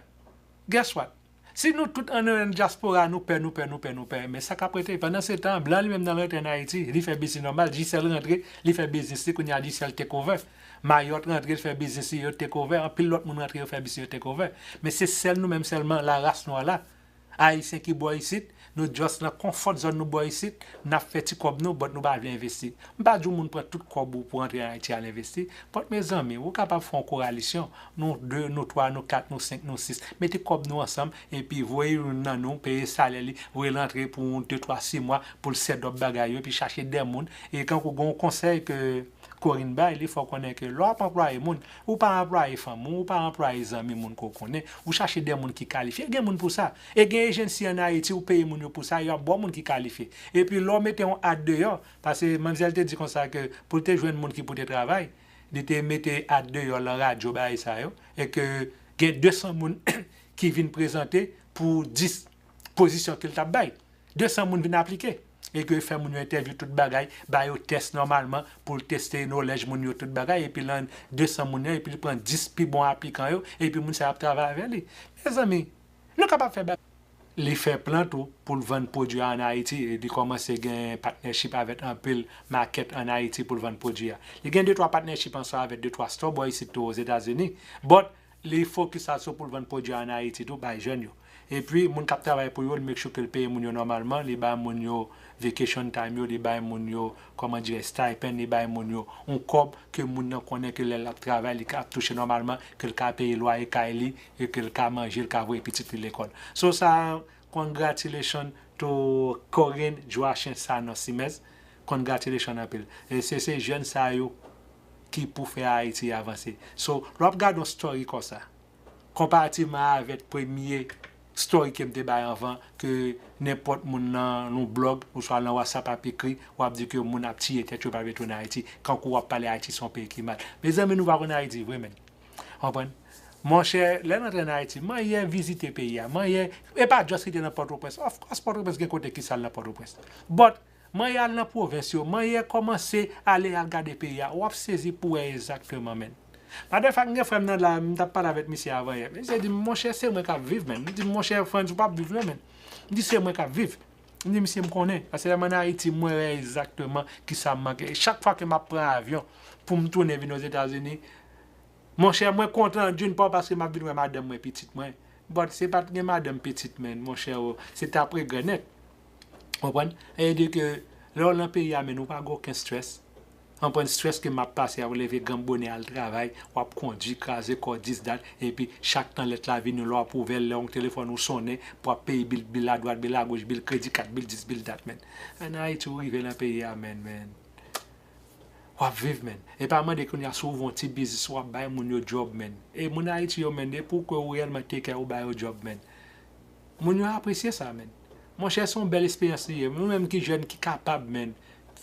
guess what? Si nou tout ann, ann dyaspora, nou pè, nou pè, nou pè, nou pè. Men sa k ap rete, pandan se tan, blan li menm nan rantre ann Ayiti, li fè biznis nòmal, Digicel rantre, li fè biznis li, kounye a Digicel take over. Marriott rantre, li fè biznis li, yo take over. Anpil lòt moun rantre, yo fè biznis, yo take over. Men se sèl nou menm sèlman, laras nwa la, Ayisyen ki bò isit, nou just nan comfort zone nou bò isit, n ap fè ti kòb nou, but nou pa vle envesti. M pa di w moun pran tout kòb ou pou antre ann Ayiti al envesti, but mezanmi, ou kapab fè yon koralisyon, nou de, nou twa, nou kat, nou senk, nou sis, mete kòb nou ansanm, epi voye youn nan nou, peye salè li, voye l antre pou yon de, twa, sis mwa, pou l set up bagay yo, epi chache de moun, e kankou gen yon konsèy ke Corinne bay, li fè w konnen ke lè w ap anplwaye moun, ou pa anplwaye fanmi w, ou pa anplwaye zanmi moun ke w konnen, ou chache de moun ki kalifye. Gen moun pou sa. E gen ejensi ann Ayiti, ou peye moun yo pou sa, yo ap ba w moun ki kalifye. Epi lè w mete yon ad deyò, paske manmzèl te di konsa ke pou l te jwenn moun ki pou te travay, li te mete ad deyò lan radyo, bagay sa yo, e ke gen de san moun ki vin prezante pou dis pozisyon ke l t ap bay. De san moun vin aplike. E ke fè moun yo entèvyou tout bagay, ba yo tès nòmalman pou l teste knowledge moun yo tout bagay, epi lan de san moun yo, epi li pran dis pi bon aplikan yo, epi moun sa yo ap travay avè li. Mezanmi, nou kapab fè bagay. Li fè plan tou pou l vann pwodui a ann Ayiti, e li kòmanse gen partnership avèk anpil makèt ann Ayiti pou l vann pwodui a. Li gen de twa partnership ansanm avèk de twa store bò isit tou Ozetazini, but li fokis asou pou l vann pwodui a ann Ayiti tou bay jèn yo. Epi, moun k ap travay pou yo, li make sure ke l peye moun yo nòmalman, li bay moun yo vacation time yo, li bay moun yo, kòman dire, stipend, li bay moun yo yon kòb ke moun nan konnen ke lè l ap travay, li ka ap touche nòmalman, ke l ka peye lwaye kay li, e ke l ka manje, l ka voye pitit li lekòl. So sa, congratulations to Corinne Joachim Sanon Simez. Congratulations anpil. E se, se jèn sa yo ki pou fè Ayiti avanse. So, lè w ap gade yon story konsa, konparativman avèk premye story ke m te bay anvan, ke nenpòt moun nan yon blòg oswa lan WhatsApp ap ekri, w ap di ke moun ap tiye tèt yo pa vle tounen Ayiti, kankou w ap pale Ayiti se yon peyi ki mal. Mezanmi, nou pa konn Ayiti vre, menn. Konprann? Monchè, lè n antre ann Ayiti, manyè vizite peyi a, manyè, e pa just rete nan Pòtoprens. Of course, Pòtoprens gen kote ki sal nan Pòtoprens. But, manyè al nan pwovens yo, manyè kòmanse ale al gade peyi a, w ap sezi pou wè egzakteman, menn. Madanm Fak, m gen frè m nan la, m t ap pale avèk misye avan yè. Misye di m, monchè, se mwen k ap viv, menn. M di, monchè Frantz, ou p ap viv, non, menn. M di, se mwen k ap viv. M di, misye, m konnen. Paske lè m ann Ayiti, mwen wè egzakteman kisa m manke. E chak fwa ke m ap pran avyon pou m tounen vin Ozetazini, monchè, mwen kontan, d'une part, paske m ap vin wè madanm mwen, pitit mwen. But se pa t gen madanm, pitit, menn, monchè, o, se t ap regrè nèt. Konprann? E di ke lè w lan peyi a, menn, ou pa gen okenn stress. Konprann stress ke m ap pase a, w leve gran bonè al travay, w ap kondui, kraze kò, this, that, epi chak tan lèt la vini, lè w ap ouvè l, lè yon telefòn ou sonnen, pou w ap peye bil, bil adwat, bil agoch, bil kredi kat, bil this, bil that, menn. Ann Ayiti, ou rive lan peyi a, menn, menn. W ap viv, menn. E pa mande kounye a si w ouvri yon ti biznis, w ap bay moun yo djòb, menn. E moun Ayiti yo, menn, e pou ke ou reyèlman take care, ou ba yo djòb, menn. Moun yo apresye sa, menn. Monchè, se yon bèl esperyans li ye. Nou menm ki jèn, ki kapab, menn,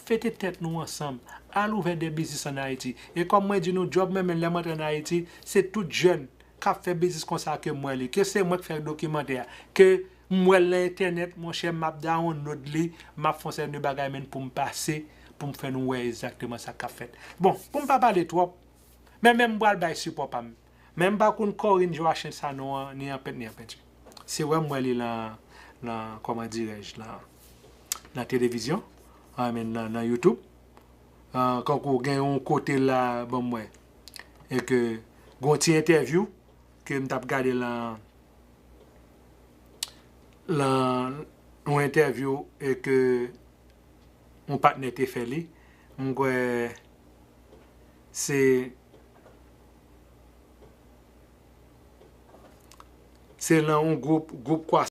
fete tèt nou ansanm, al ouvè de biznis ann Ayiti. E kòm mwen di nou, djòb mwen menm lè m antre ann Ayiti, se tout jèn k ap fè biznis konsa ke m wè li, ke se mwen k fè dokimantè a, ke m wè l nan entènèt, monchè, m ap download li, m ap fè yon seri de bagay, men pou m pase, pou m fè nou wè egzakteman sa k ap fèt. Bon, pou m pa pale twòp, men menm m pral bay sipò pa m. Men m pa konn Corinne Joachim Sanon an, ni an pent, ni an penti. Se wè m wè li lan, lan, kòman dirèj, lan, lan televizyon, I mean, lan, lan YouTube. Ah, kankou gen yon kote la, ban m wè. E ke, gon ti entèvyou, ke m t ap gade lan, lan yon entèvyou e ke yon patnè te fè li. M kwè se, se lan yon gwoup, gwoup kwa